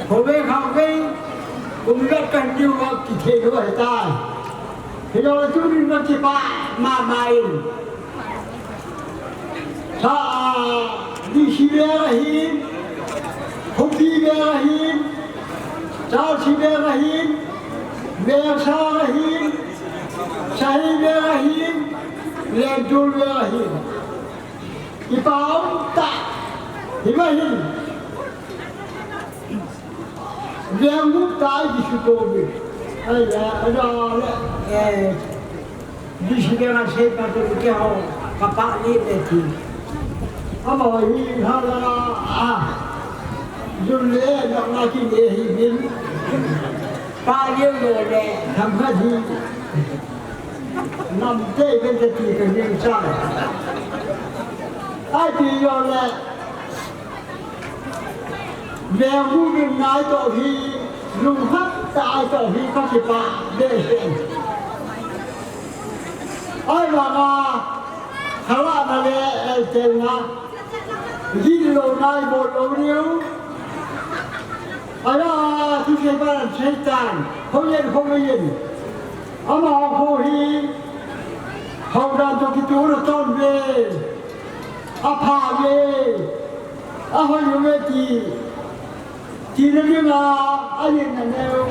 Khovei khovei, kum vet kan diu a kithei lou ahitai. Hilou le tunin kakipah mama in. Sa, a, D C veng ahin, Khopi veng ahin, Charsi veng ahin, Vengsang ahin, Sahi veng ahin, Lentul veng ahin. Kipa um tah. Hiva hin. Veng um tah kisu tou ve. Ai le, ai le, eh, D C veng a sei pa tu keiho, kapa ni le ti. Ama hi hala, ah. Jun le, na, na ki le hi min. Pa liu lo le, tham kha hi. Nam te ben te ti ka ning chang. Ai ti yo le. Ve mu min nai to hi, lung hat ta ai to hi ka ki pa de se. Ai ma ma, khala na le, eh, te na. Gin lo nai bo lo liu. Aya, tu se ba Satan, ho yen, ho yen. Ama ho hi, ho dan to ki tu ro ton ve. Apha ve. Ahoi ve ti. Ti na ni nga, a yen na neo.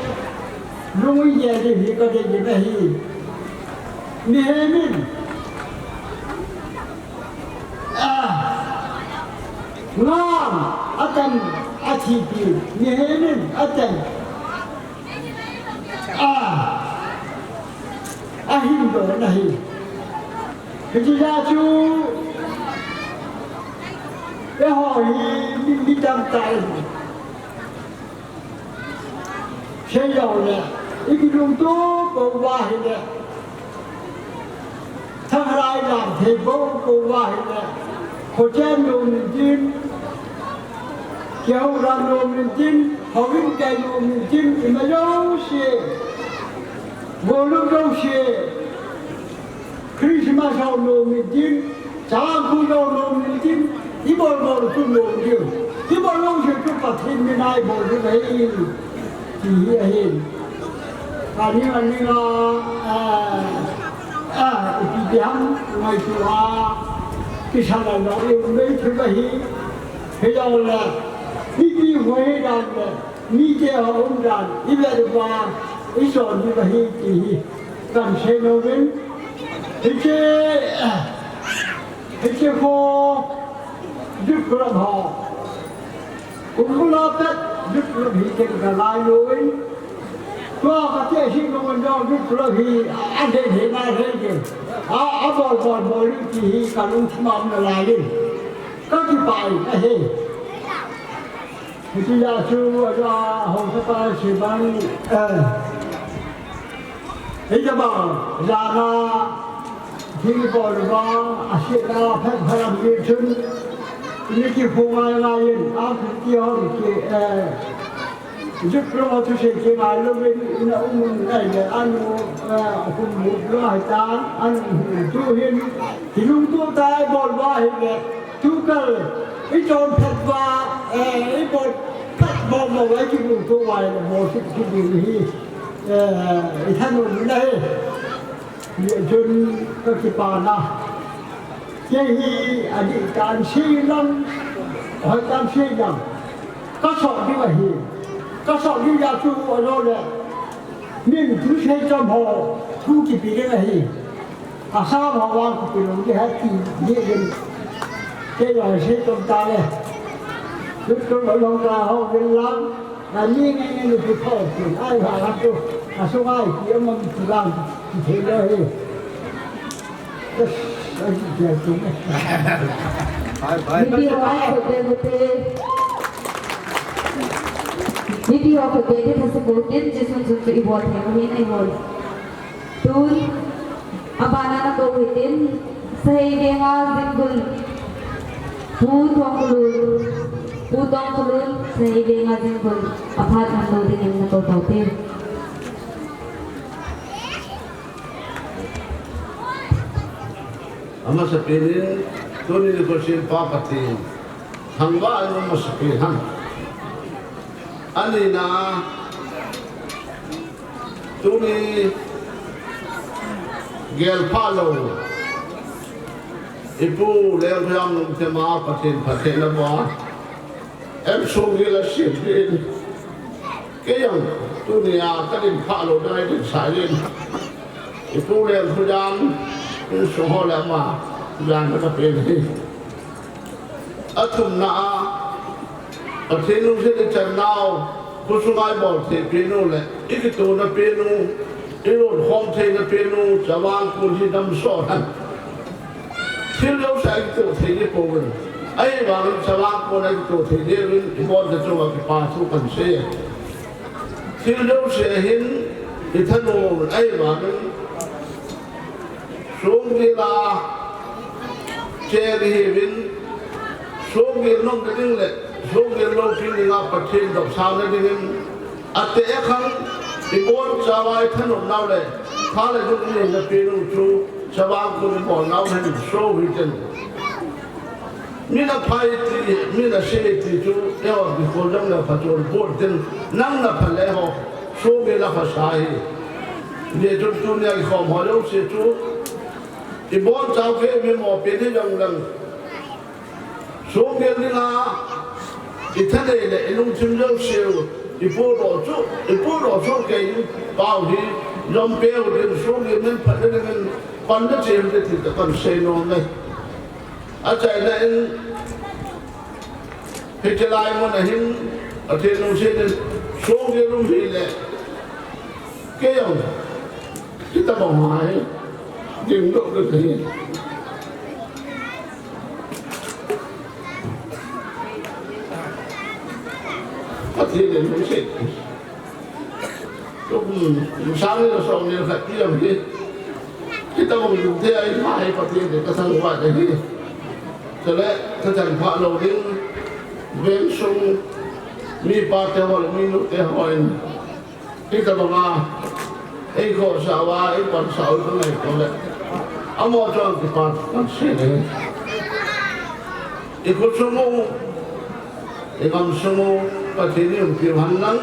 Lung ye de hi ka de de na hi. Mihem in. Ah. Ngam, atan, athipi, mihem in, atan. Ah. Ahin do na hi. Hiti ya chu. Eiho hi, mi, mi tam tai. Sei lou le, i kilungtup pou va hile. Thanglhai lam thei pou, pou va hile. Khochen nom in tin, kihou ran nom in tin, houin kai nom in tin, ima jouse, golhung jouse. Christmas ho nom in tin, chang khu ho nom in tin, i bol bol chu nom diu. I bol lou chu chu Pathen min a i bol diu ahi. Ti hi ahi. Ani, ani a, a, a, ipi ti ham, ngaito a, kisa la lo, i um bei chu ahi. Hi lo le, ipi hoi dan le, mite ho um dan, i ve diu a, i son diu ahi ti hi. Kan sei nom in, hiche, hiche ho, Youth Club ho. Kum bula pet, Youth Club hi ken ka lai lou in. Tua ka te si no man Youth Club hi, a, a de de na de de. A, a bol bol bol ti hi ka lung thim a um na lai in. Ka kipah in, ahi. Hiti ya chu, a, a, hou sa pa si ban, eh. Hiti ba, ya na, Thil bol uva, a sihna phat phat a um chun, ni kiphong ngai ngai in, a Christian ki, eh, Youth Club thusei kingai louvin, ina um un ngai le, anu, eh, hum mu lo hai tan, anu hum tu hin, kilungtup tah a bol uva hi le, tu kal, i chon phat uva, eh, i bol phat bol uva, i kilungtup uva, i bol sih sih ding hi, eh, i thanom u ahi. Hijeh chun ka kipana. Kei hi adih tan sei lang, hoi tan sei lang. Ka sot diu ahi. Ka sot diu jeh chu ajou le. Min thusei chom ho, thu kipe ding ahi. Asam ho vang kipe lou ding ahi ti, ti ding. Kei jong sei chom ta le. Chu chu lo long ka ho vin lang. Ani ngai ngai ni tu tho tu ai ha ha tu. A so ngai ti a mam ti lang ti thei lo he. Yes, ai ti tu. Bye bye. Nipi ho ai ko te ko te. Nipi ho ko te te thase ko tin Jesu chu chu i bol thei ko hin i bol. Tun, abana nakou hitin, Sahei Venga Jingbul, Pu Tongkhulun, Pu Tongkhulun, Sahei Venga Jingbul, aphat man lou dingin nakou taute. Amasapen in, tuni nikho sempa Pathen thangvah in amasapen hen. Anina, tuni gelphah lou, i Pu Lengkhoiam Lungthim a Pathen phatthei nabol a, M Songel a siem din, kei jong tunia ka dinphah lou ding a i dinsah in, i Pu Lengkhoiam insung ho le ama jan kapen hi. Athumna a, Pathen lungset i channau, khosunga i bol thei penu le i kitona penu, i lonkhom theina penu, Chavang Kun hi damsot hen. Thil jouse a kito thei ding pouvin, ahivangin Chavang Kun a kito thei ding uvin i boncha chunga kipa thu kahin sei. Thil jouse a hin i thanom uvin, ahivangin Songel a cheng ihiuvin, Songel nomna ding le Songel loupina dinga Pathen dopsahna dingin, ateh khang i boncha uva i thanom nau le tha le duk i neina penu chu Chavang Kun i bol nau hin so hitin. Min apha e ti, min ase e ti chu, eiho mikhol jong le phatchom pon tin, nang napha le eiho Songel aphasa ahi. Hijeh chun tunia kikhom ho jouse chu, i bonchau kei mi mopen hi jong leng, Songel dinga i thanei le i lungthim jouseu, i pudoh chu, i pudoh chu kei pau hi, jom peu din Songel min phatna dingin pan nache uvin te ti kahin sei nom e. Achaina in, hiche lai mun a hin, Pathen lungset in, Songel um hile, kei jong, hitobang ho hi, dingdoh ding kahi. Pathen in lungset. Kum sang ni le som ni le khat ti jong hi, hitobang lungthim a i ma hi Pathen in ka thangvah ahi. Chule ka chanphah lou ding, veng sung mipa te ho le minu te ho in, hitobang a ei khohsah uva, ei pansah u ka ngaito le, amaho chunga kipa thu kahin sei e. I khosung u, i gamsung u, Pathen in umpiu hen lang.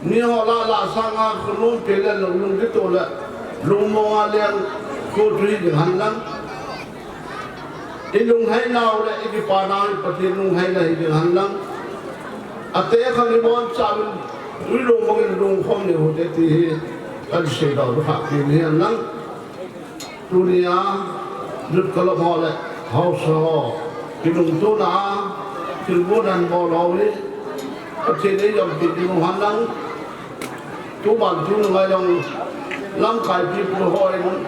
Miho lah lah sanga khonung pe le lunglung kitoh le lungmonga leng kho chu hi ding hen lang. I lunghei nau le i kipa nau hi Pathen lungheina hi ding hen lang. Ateh khang i boncha uvin, tui lungmong in lungkhom nei u hite ti hi kahin seidoh u kha pen hi hen lang. Tunia Youth Club ho le haosa ho, kilungtona a thilgon ahin bol ho hi Pathen in eijompi ding u hen lang. Tuban tuni ngai jong lamkai pipu hon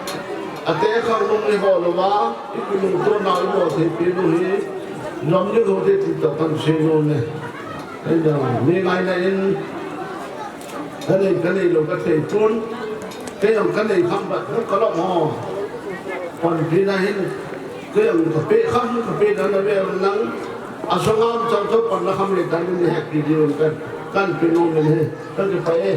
ateh khang lung i hol uva, i kilungtona u i bol thei penu hi jom ding u hite ti toh kahin sei nom e. Hijong mi ngaina in, ka nei, ka nei lou ka thei pon, kei jong ka nei kham vat, ka lom ho. Panpina hin, kei jong ka pe kham, ka pe dan a ve lang, a song a um chang chu panna kham le dan in heppi diu ka, kahin pe nom in ahi, ka kipah e.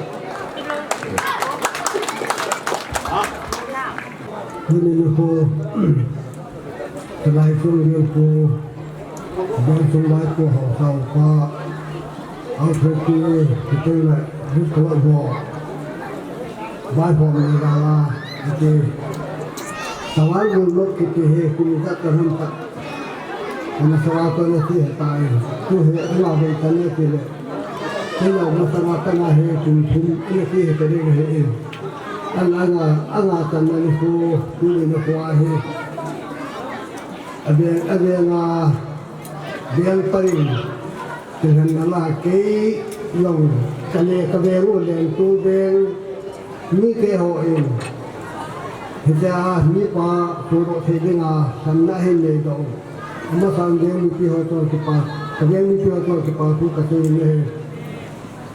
Hini nikho, Kalai Songel pu, Bonsung Vaipo haosa upa, Aung San Suu Kyi, kiti le, Youth Club ho, Vaipo Meghalaya, kiti, Tawai Gulmok kiti hi, kum ijat ka ham ta, ana sawa ko na ti he ta e, tu he, ana ve ta ne ti le, tu le, na sawa ka na he, kum thum, ana ti he ta ding ahi e. Ana, ana, ana tan na nikho, tu le nikho ahi. Abeng, abeng a, beng parin, Thilhan nala kei jong kale kaveng u leng tu veng mite hon. Hitia mipa sudoh thei dinga lhamna hin neidoh u. Amasan veng mipi ho toh kipa, kaveng mipi ho toh kipa thu kasei in ahi.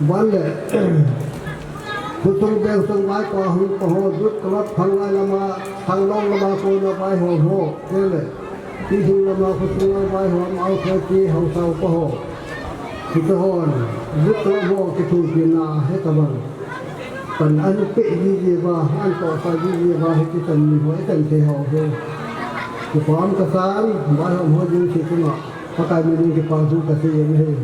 Ban le, khosung veng sung vai pa hung pa ho, Youth Club Thanglai lama, Thanglong lama kona vaihom ho, tele. Tihing lama khosung lama vaihom, Authority Haosa upa ho. Hiche hon, Youth Club ho kithopina hi tabang. Pan an pe jiji uva, an tohsa jiji uva, hiti chan ni ho, ichan thei ho hi. Kipa um kasan, vaihom ho jing thei chunga, Pakai minin kipa thu kasei in ahi.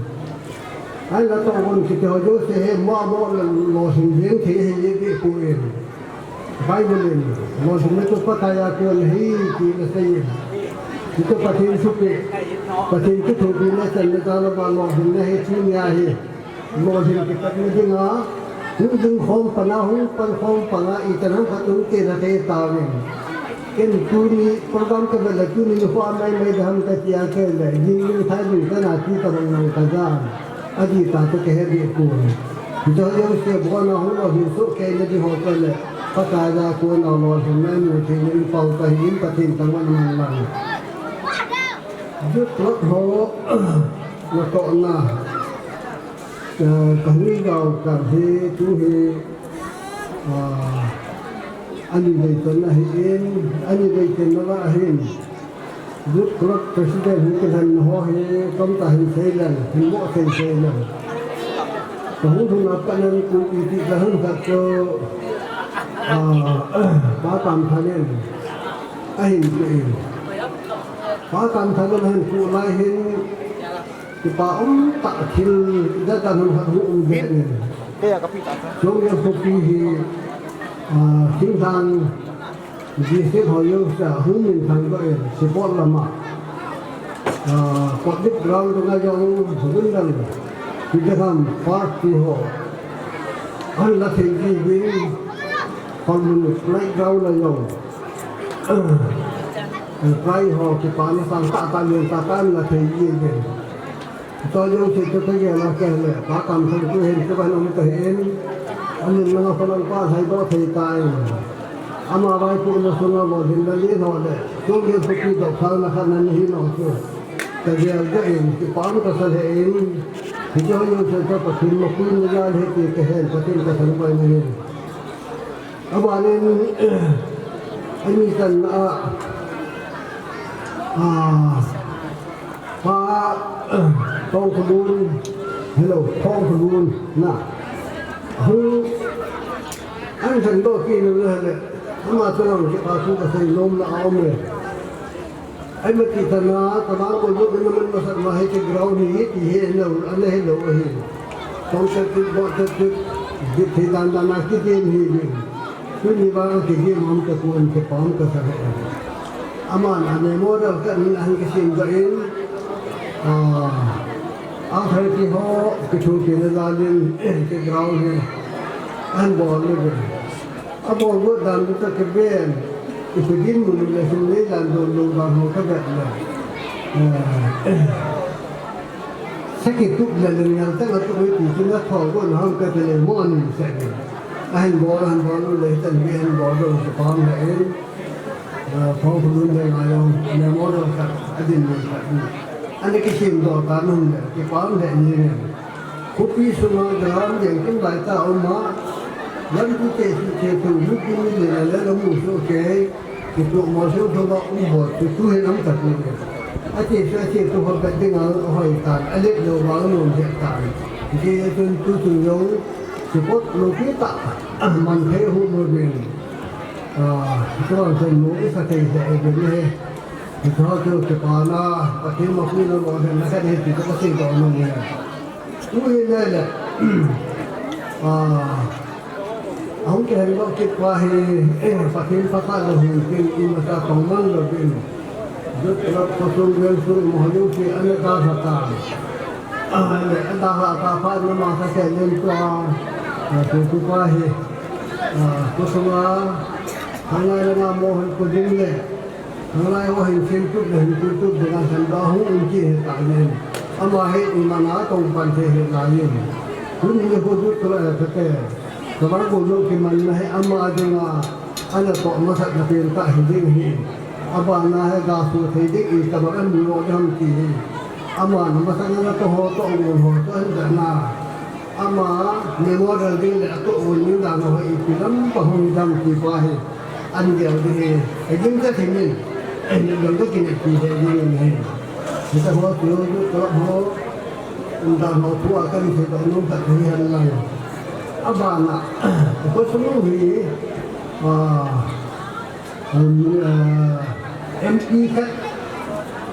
Ahinla tohgon kiti ho jouse hi, mo mo lolhing jeng thei ahi, ti poi. Bible in, lolhinna chu Pakai a kon ahi, ti asei in. Hichu Pathen thupeh, Pathen kithopina channa jal a lolhinna hi tunia hi. Lolhin kipatna dinga, hung ding khom pana, hung pan khom pana, ichan ham khat hung kile thei tauvin. Ken tuni program kavet le tuni nikho a maimai ding ham katia kei le, jing jing thai ding kana ti tabang nang kajan. Adih tah chu kahe deh poi. Hiche jouse bon a hung lolhin sohkei na ding ho chu le, Pakai a kon a lolhinna imu thei na in pao kahi in Pathen thangvah in umhen lang. Youth Club ho natohna, eh, kahung jao kar hi tu hi, ah, ani vei channa ahin, ani vei channa lah ahin. Youth Club President hi kilhen ho hi, tamtah hin sei leng, hin mo sei sei leng. Kahung lhun a pat in kum iti kahung khat chu, ah, Pa Kamthang in ahin pe in. Pa Kamthang in ahin pe lai hin, kipa um tah thil, jat jat hung khat hung um jeng in. Chongleng khopi hi, ah, thingthang, District ho jouse a hung minthang doh in, Seaport lama. Ah, public ground dunga jong, Hogindal, Peterham Park ti ho. Ahin la thei ji uvin, Kholmun playground a jong. Ah, kai ho kipana sang tah tah len tah tah in la thei ji uvin. Chua jouse chu kagel a kei le, Pa Kamthang chu hin chu kahin um kahin, amin langa kholang pa lhaidoh thei tan. Ama vaipohna sunga lolhinna len ho le, chongleng khopi dohkhalna khat ana hi lou chu. Kagel jeh in, kipa um kasa lheh in, hiche ho jouse chu Pathen mapuina jal ahi ti kahen, Pathen kathangvah in ahi. Abanin, ani channa a, ah, Pa, Thongkholun, hello, Thongkholun, na. Hung, an chandoh kit in ahile, ama chunga kipa thu kasei nomna aum e. Ahi mati tana, tama ko jo na man masat ma hi ke ground hi, ti hi na, ana hi lou ahi. Tong tet tet, bot tet tet, bit hi dan dan a ki game hi ni. Tuni vang ki game ham ka kuan ke pam ka sa he. Aman a memorial ka ni an ki sim ga in. Ah, a thai ki ho, ki thu ki na la din, ke ground hi. An bol le. Abol got dan u ka keben, ipi dinmun le hin nei dan don lo vang ho ka vet le. Eh, saki tup le le ngal tang a tup e ti chu na tho got na hong ka te le mo ni sa ni. Ahin bol, ahin bol le tan hi ahin bol lo chu pam le in. Eh, phong khulun le ngai lo, ne mo lo sa, adin mo sa ni. Ani kisim doh ta nun le, kipam le ni ne. Khopi sunga ground jeng kim lai ta um a, lampi te su te tu, lu kim ni le le la mu su ke, ki tu mo su su ba um bo, tu tu he nam ta ku ne. A te su a te tu ho ka ding a hoi ta, a le lo ba lo je ta. Ki ye tun tu tu yong, ki pot lo ki ta, man the hu mo bin. Ah, tu an sen mo isa te se e bin he. Ki tu ha tu ki pa na, pa ki mo ku lo mo he na ka de ti ka se do no ne. Ui le le. Ah, ahung kihen doh kit pa hi, eh, Pathen phatah lou hin tin, imacha tong man louvin. Youth Club khosung veng sung mo hajou si ana dalha ta. Ah, le, adalha ta phat na masa se len tua. Ah, tu tu pa hi. Ah, khosung a. Hangai le na mo han ko ding le. Nalai ho hin chen tup le hin chen tup ding a san da hung um ki he ta nen. Ama hi iman a tong pan thei hi lai in. Tuni nikho chu tu la ka te. Ka ba ko lo ki man na hi ama dinga ana toh masat na pen ta hi ding hi. Abana hi ga su thei ding i ka ba an lo ding ham ti hi. Ama na masat na toh ho toh ngun ho toh an da na. Ama memorial ding le atoh ngun ding dan ho ipi lam pa hung dam ti pa hi. An gel ding hi. Ka ding ka thei min. Ai ni dong ka kin ti he ding hi. Hita ho tu tu tu ho. Unda ho tu a kan thei dong nung ta thei han lang. Abana, ko sung hi, ah, um, ah, M P khat,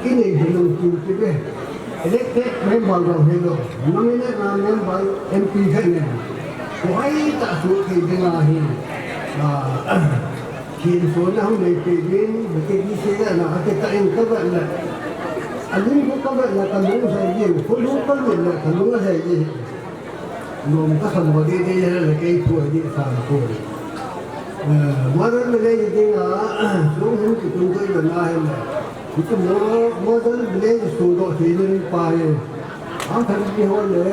i nei hi nung tu ti be. Elected member lo hi lo. Nominate na member M P khat ne. Ko ai ta su thei ding a hi. Ah, Kin so na hung nei pe din, ke di se na, a ke ta in ka ba na. A lung ko ka ba na, ka lung sa di, ko lung ka ba na, ka lung sa di. Nom ka sa mo di di ya na ke pu di sa ko. Eh, ma ran na le di na, so hung ki tung ko na na he na. Ki tu mo, mo dan le so do se ni pa he. Ang thar ki ho le,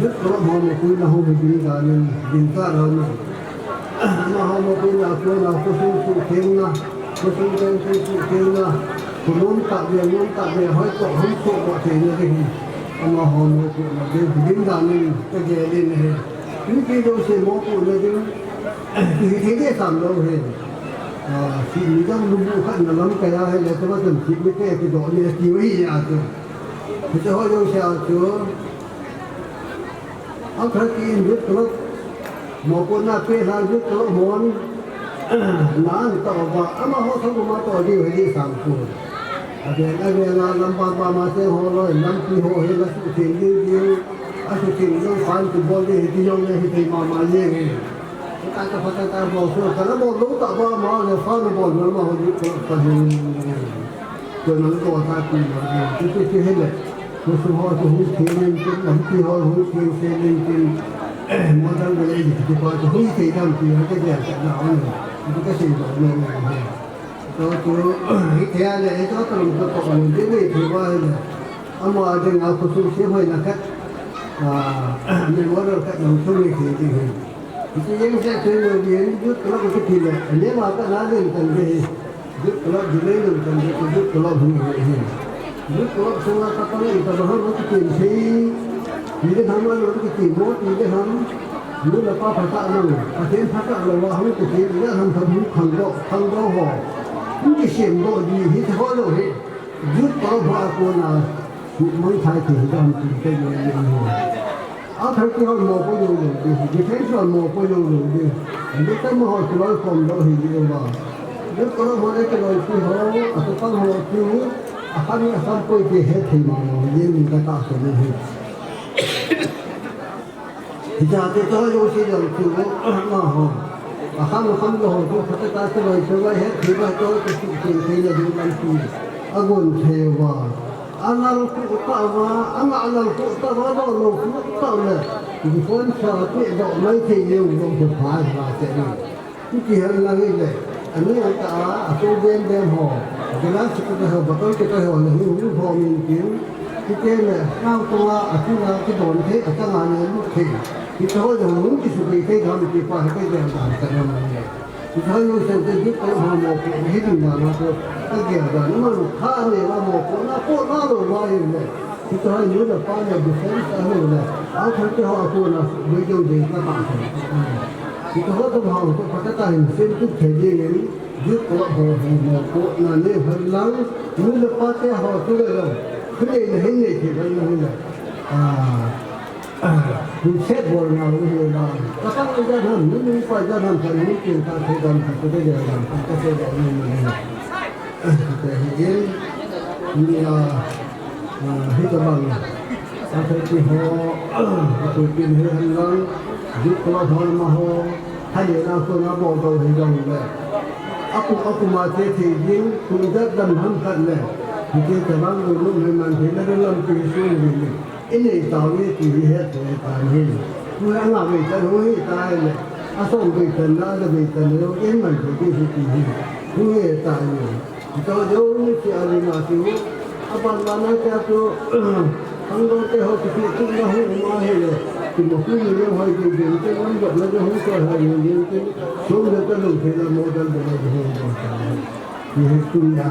youth club ho mo kui na ho mi din ga ni, din ka ra ni. Ama ho mo kui na ko na ko su su ken na, ko su ken su su ken na. Ko non ta be, non ta be, hoi ko hoi ko ko te na de hi. Ama ho mo ko na de din ga ni, te ge le ne he. Ni ki do se mo ko na de, ki ke de sam lo he. Ah, si ni dang lu bu khat na lam ka ya he le, te ba tan ki mi te ki do ni ki wi ya tu. Hita ho jong sia chu, a khat in youth club, mo ko na pe la youth club hon, na an to ba, ama ho tho ma to di he di sam ku. A be, a be na lam ba ba ma se ho lo, lam pi ho he la su tin di di, a su tin lo fan tu bol di he di jong le he di ma ma ye he. Ta ta pa ta ta bol su, ta la bol lo ta ba ma le fa na bol ma ma ho youth club pa he. Ko nang ko ta pi ma, ti ti ti he le. Ko su ho su hu ti len ti, lam ti ho hu ti se len ti. Eh, mo dang ko le ti ti pa ko hu ti dang ti ha ke dia ta na on. Ko ka se do no no he. To to, hi ke a le, to to ko to ko le ti ti pa he le. Ama ding a ko su se hoi na khat. Ah, me mo ro khat nang su me ti ti he. Ti ti yeng se te no di, youth club ko ti le. Ne ma ta na den tan de he. Youth club di le nang tan de youth club hung he he. Youth club sunga ka pang i ta ba hung ki tin he. Ni de ham lo ki tin mo ni de ham. Nu la pa pha ta nang. Pa ten pha ta lo wa hung ki tin ni de ham tham hung khang do, khang do ho. Hung ki siem do di hi ho lo he. Youth club ha ko na. Mang thai ki hi dam ki te ye ye. A thar ki hon mo ko yo lo di, defense hon mo ko yo lo di. Ni ta mo ho ki loi khom lo hi di ba. Ni ko mo le ki loi ki ho, a to pang ho ki hu, a khan a sam ko ki he thei ma mo, ye ni ka ta so ni hi. Hi ja te to yo si jong ki hu, ma ho. A khan a khan lo ho, to ka ta ki loi ki loi he thei ba to ki si ki thei na di man ki. A gon thei ba. A lal ku ta va, a nga lal ku ta va, lo lo ku ta le. Di phone sa ti do mai thei le u lo ku pha la te ni. Ku ki han la ni le. A ni a ta a, a to dem dem ho. Glass ku ta ho, bottle ku ta ho, le hu hu ho min kin. Ki te le, a ko a, a ti na ki don thei, a ta nga ne lu thei. Ki to ho lo hu ki su ki thei dam ki pa ha ke dem dam ta na ma ne. Hita hi sen te di ko ha mo ko hi ding na na ko. A ge da na ma lo kha ne la mo ko na ko na lo wa yin le. Hita hi nu da pa ne bu sen sa lo le. A kha te ha ko na bu jo de ka pa ko. Hita ho to ha ko pa ta ta hin sen tu the de ne. Di ko ho hi mo ko na ne ha lang. Nu da pa te ha ko le lo. Khu ne ne hin ne ke ba ne hin le. Ah. Set bol na u hi la. Ka tang u ja dhan, ni ni pa ja dhan, ka ni kin ka se dhan, ka se dhan, ka se dhan, ni ni. Ka se hi in, ni a, ah, hi ka bang. Ka se ki ho, ka tu kin hi han lang, di ko ho ma ho, ha ye na ko na bol do hi jong le. Aku, aku ma te te din, ku ja dhan han khat le. Hi ke ta bang lu lu me man the na lam ki su ni ni. I nei tau e ti hi het le ta hi. Ku a nga vei ta hu hi ta le. A som vei ta na le vei ta le in man ti ti hi ti hi. Hu he ta ni. To jo ni ti a ni ma ti hu. A ban ma na ta tu. Ang dong te ho, kitu tu na hu ma he le. Ki mo ku ni le hoi ding ding te, lam dok le hoi ko hoi ding ding te. Sum le ta lu te la mo dal de le hoi ding te. Ni he tu ya.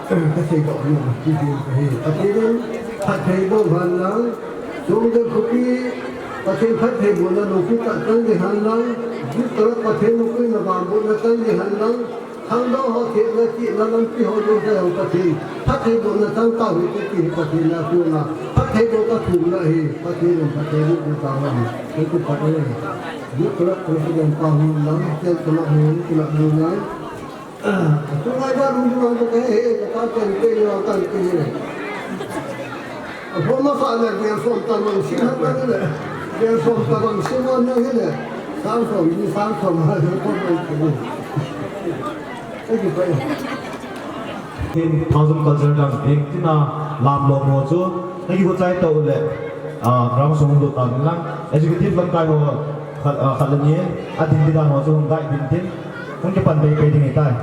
Ka sei dok ni ma ki ding te he. Pathen phattheiboh hen lang. Sum le khu pi. Pathen phattheibohna lungput tah a chang ding hen lang. Ju ta Pathen lungput na bang bohna chang ding hen lang. Khangdong ho themna chihna lampi ho jong kha jong Pathen phattheibohna chang tauhite ti hi Pathen a kona phattheiboh kathumna ahi. Pathen in phattheiboh u tauhen. Hiti phat e. Youth Club President pa hung lang, Youth Club hung, Youth Club hung lang. Tungai ba lung lang ba kahe he, kata chen te yo kan te he. Aphoma fa le, gel som tabang sim han na le. Gel som tabang sim han na le. Sang som ni sang som ha le ko ko ko. Thank you, thank you. Tin, Thousand Culture Dance Band tina lam lo mo chu. Thank you, ko chai to le. Ah, ram song do ta lang. Executive lamkai ho khat, ah, khat le ni. Adin di dan ho chu hung gai din tin. Hung kipan bei bei ding tai.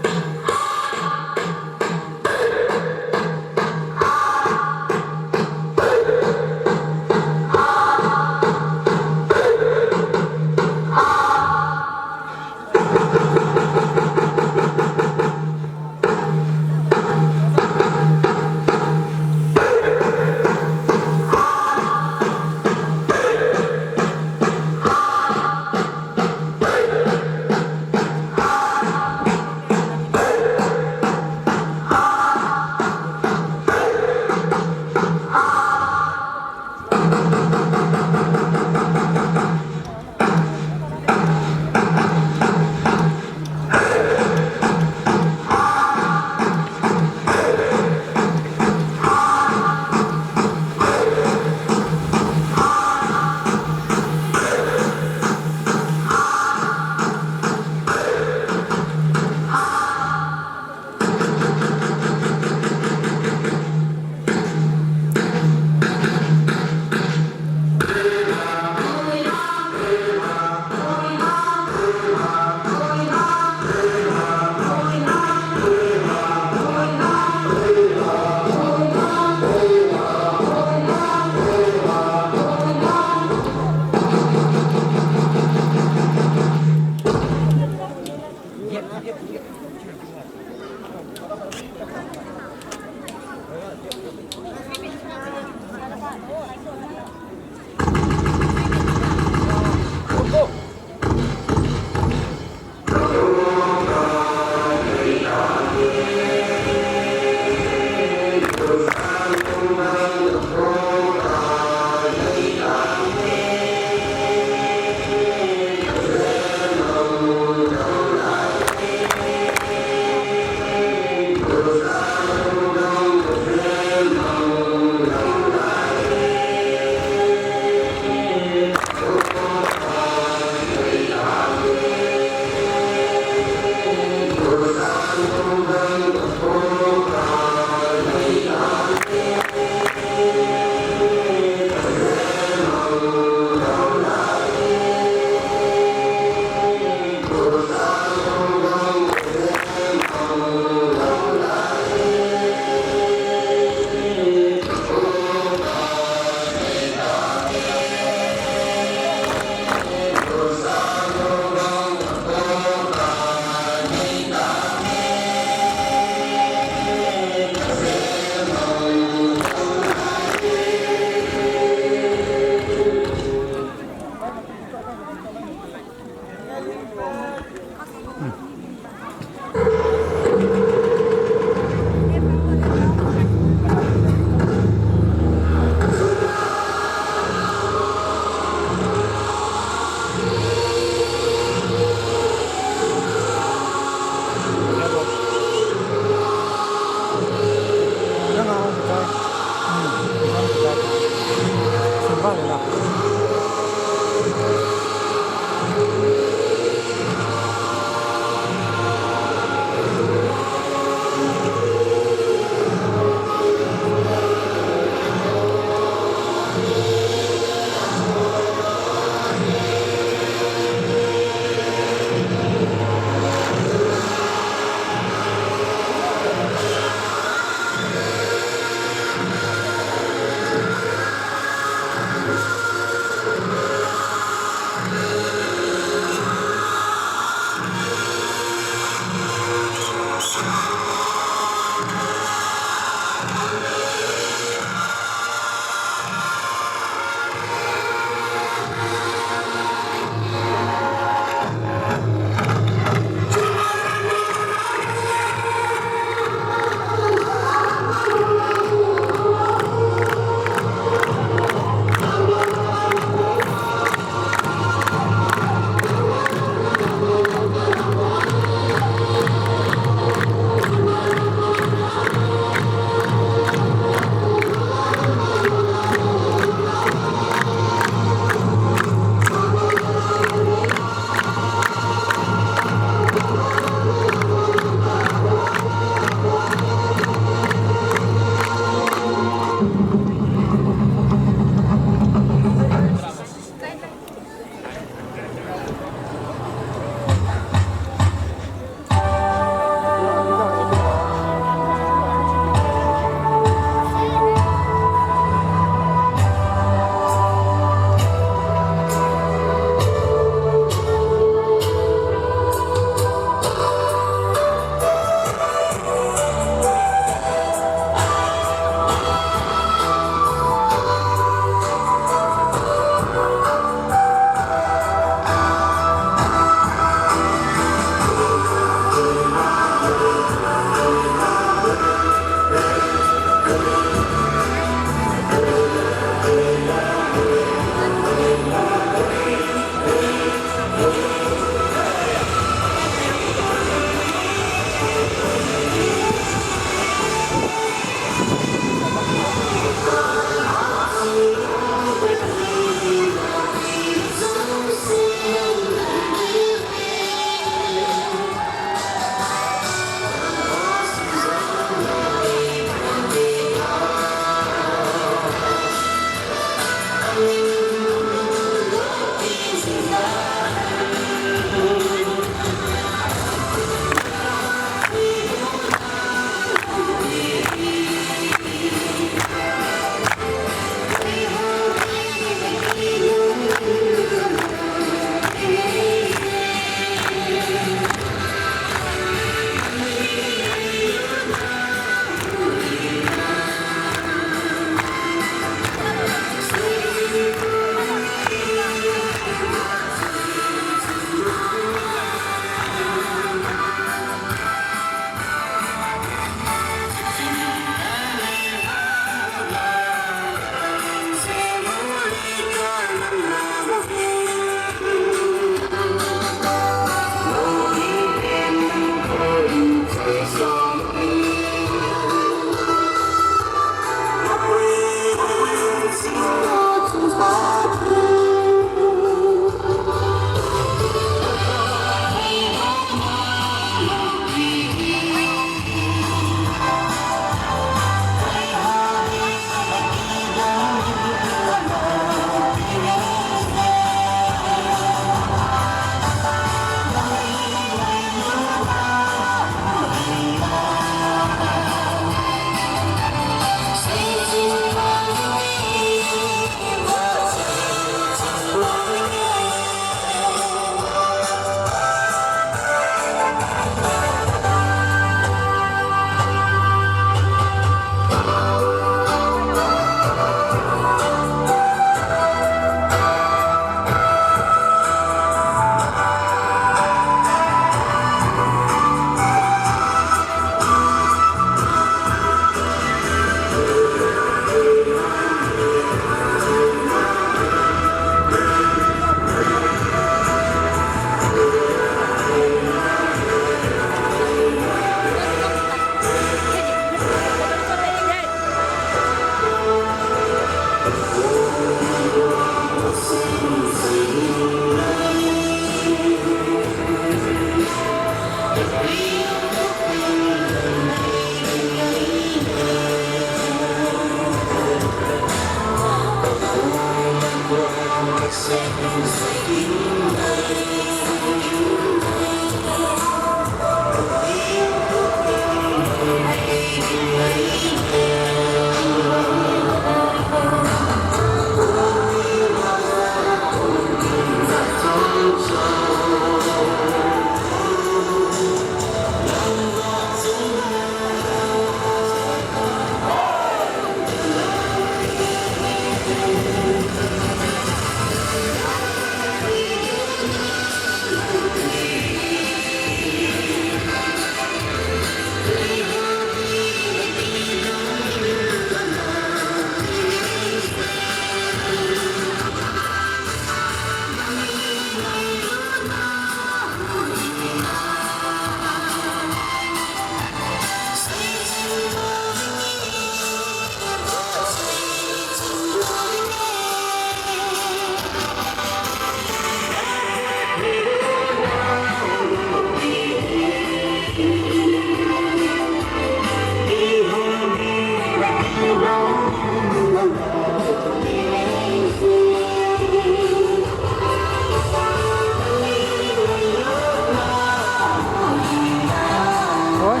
Oi.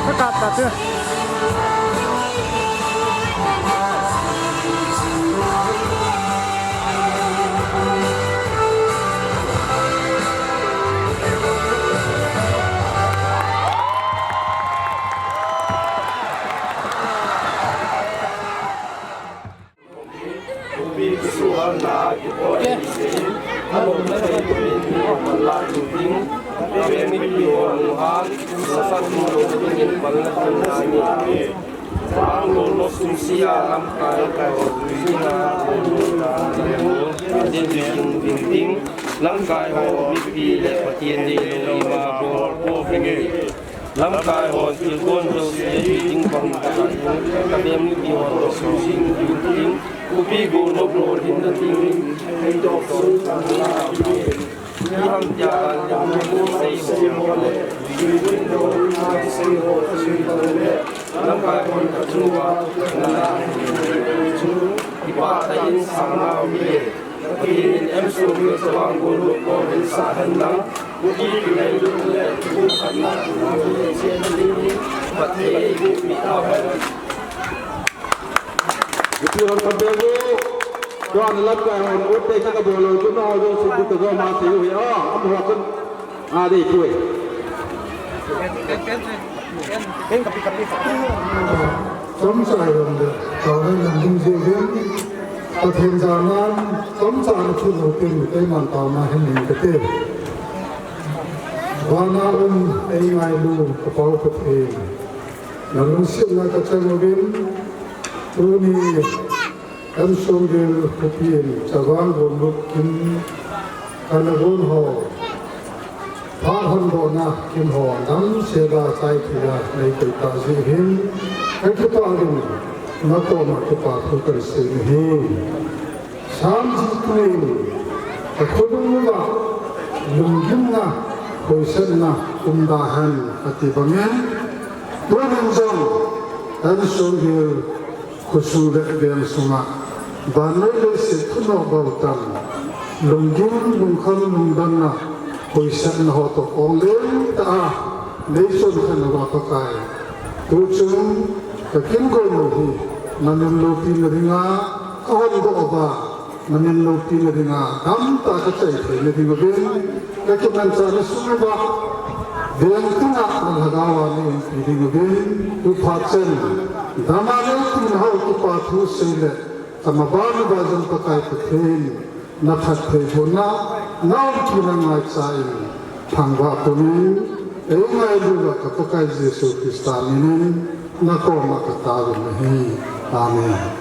Ka kap ta tu. Lamkai ho mipi le Pathen deilou ima bol bol vinge. Lamkai hon thilgon jouse ding bang ka ding, ka bem ni ding hon dok sung sing ding ding, kupi go no bol hin na ding, ei dok sung ka na ding. Ni ham tia kan le mo sei ho le, sei ho, sei ho le. Lamkai hon ka chunga na ding, kipa ta in sang na mi. Pathen in M Sokhel Chavang Golwolok koma sah hen lang, Kuki kingailutna le kikhuhkhatna, Pathen in mi tah hen. Kuki hon khat beu, tua na lamkai hon, ute ka ka bol lou, tu na ho jong sum tu ka go ma te u hi, ah, am ho kun. A dei poi. Chomcha jong le, tao le nang ding jeh hin, Pathen jana, chomcha na thu lo tin, keiman taona hin ning kate. Vana um, eingailu, ka Pa u Pathen. Na lungsetna ka chang uvin, tuni, M Sokhel khopin, Chavang Golwolok kin, kana gon ho. Phat hon dohna kin ho, damsel a chai thei a, nei koi tah jeh hin, ka kipah uvin, na koma kipa thu kan sei nahi. Sam ji tuin, ka khonung uva, lunggimna, khoisatna, um da hen, ati bangin, tunin jong, M Sokhel, Khosung le veng sunga, vannoi leiset thunoh bou tam, lunggim, lungkham, lungdonna, khoisatna ho toh ong lentah a, nei chonkhana uva Pakai. Tuchung, ka kin gol u hi, na min loupina dinga, ka hon doh uva, na min loupina dinga, damtah a ka chai theina ding uvin, ka kimanchahna sung uva, veng tungah na lhagao a na umpi ding uvin, tu phat chen, dam a na umpi na ho kipa thu sei le, ka maban uva jong Pakai Pathen, na phattheibohna, na umpina ngaicha in, thangvah pum in, eingailu uva ka Pakai Jesu Christa min in, na koma ka taovin ahi. Amen.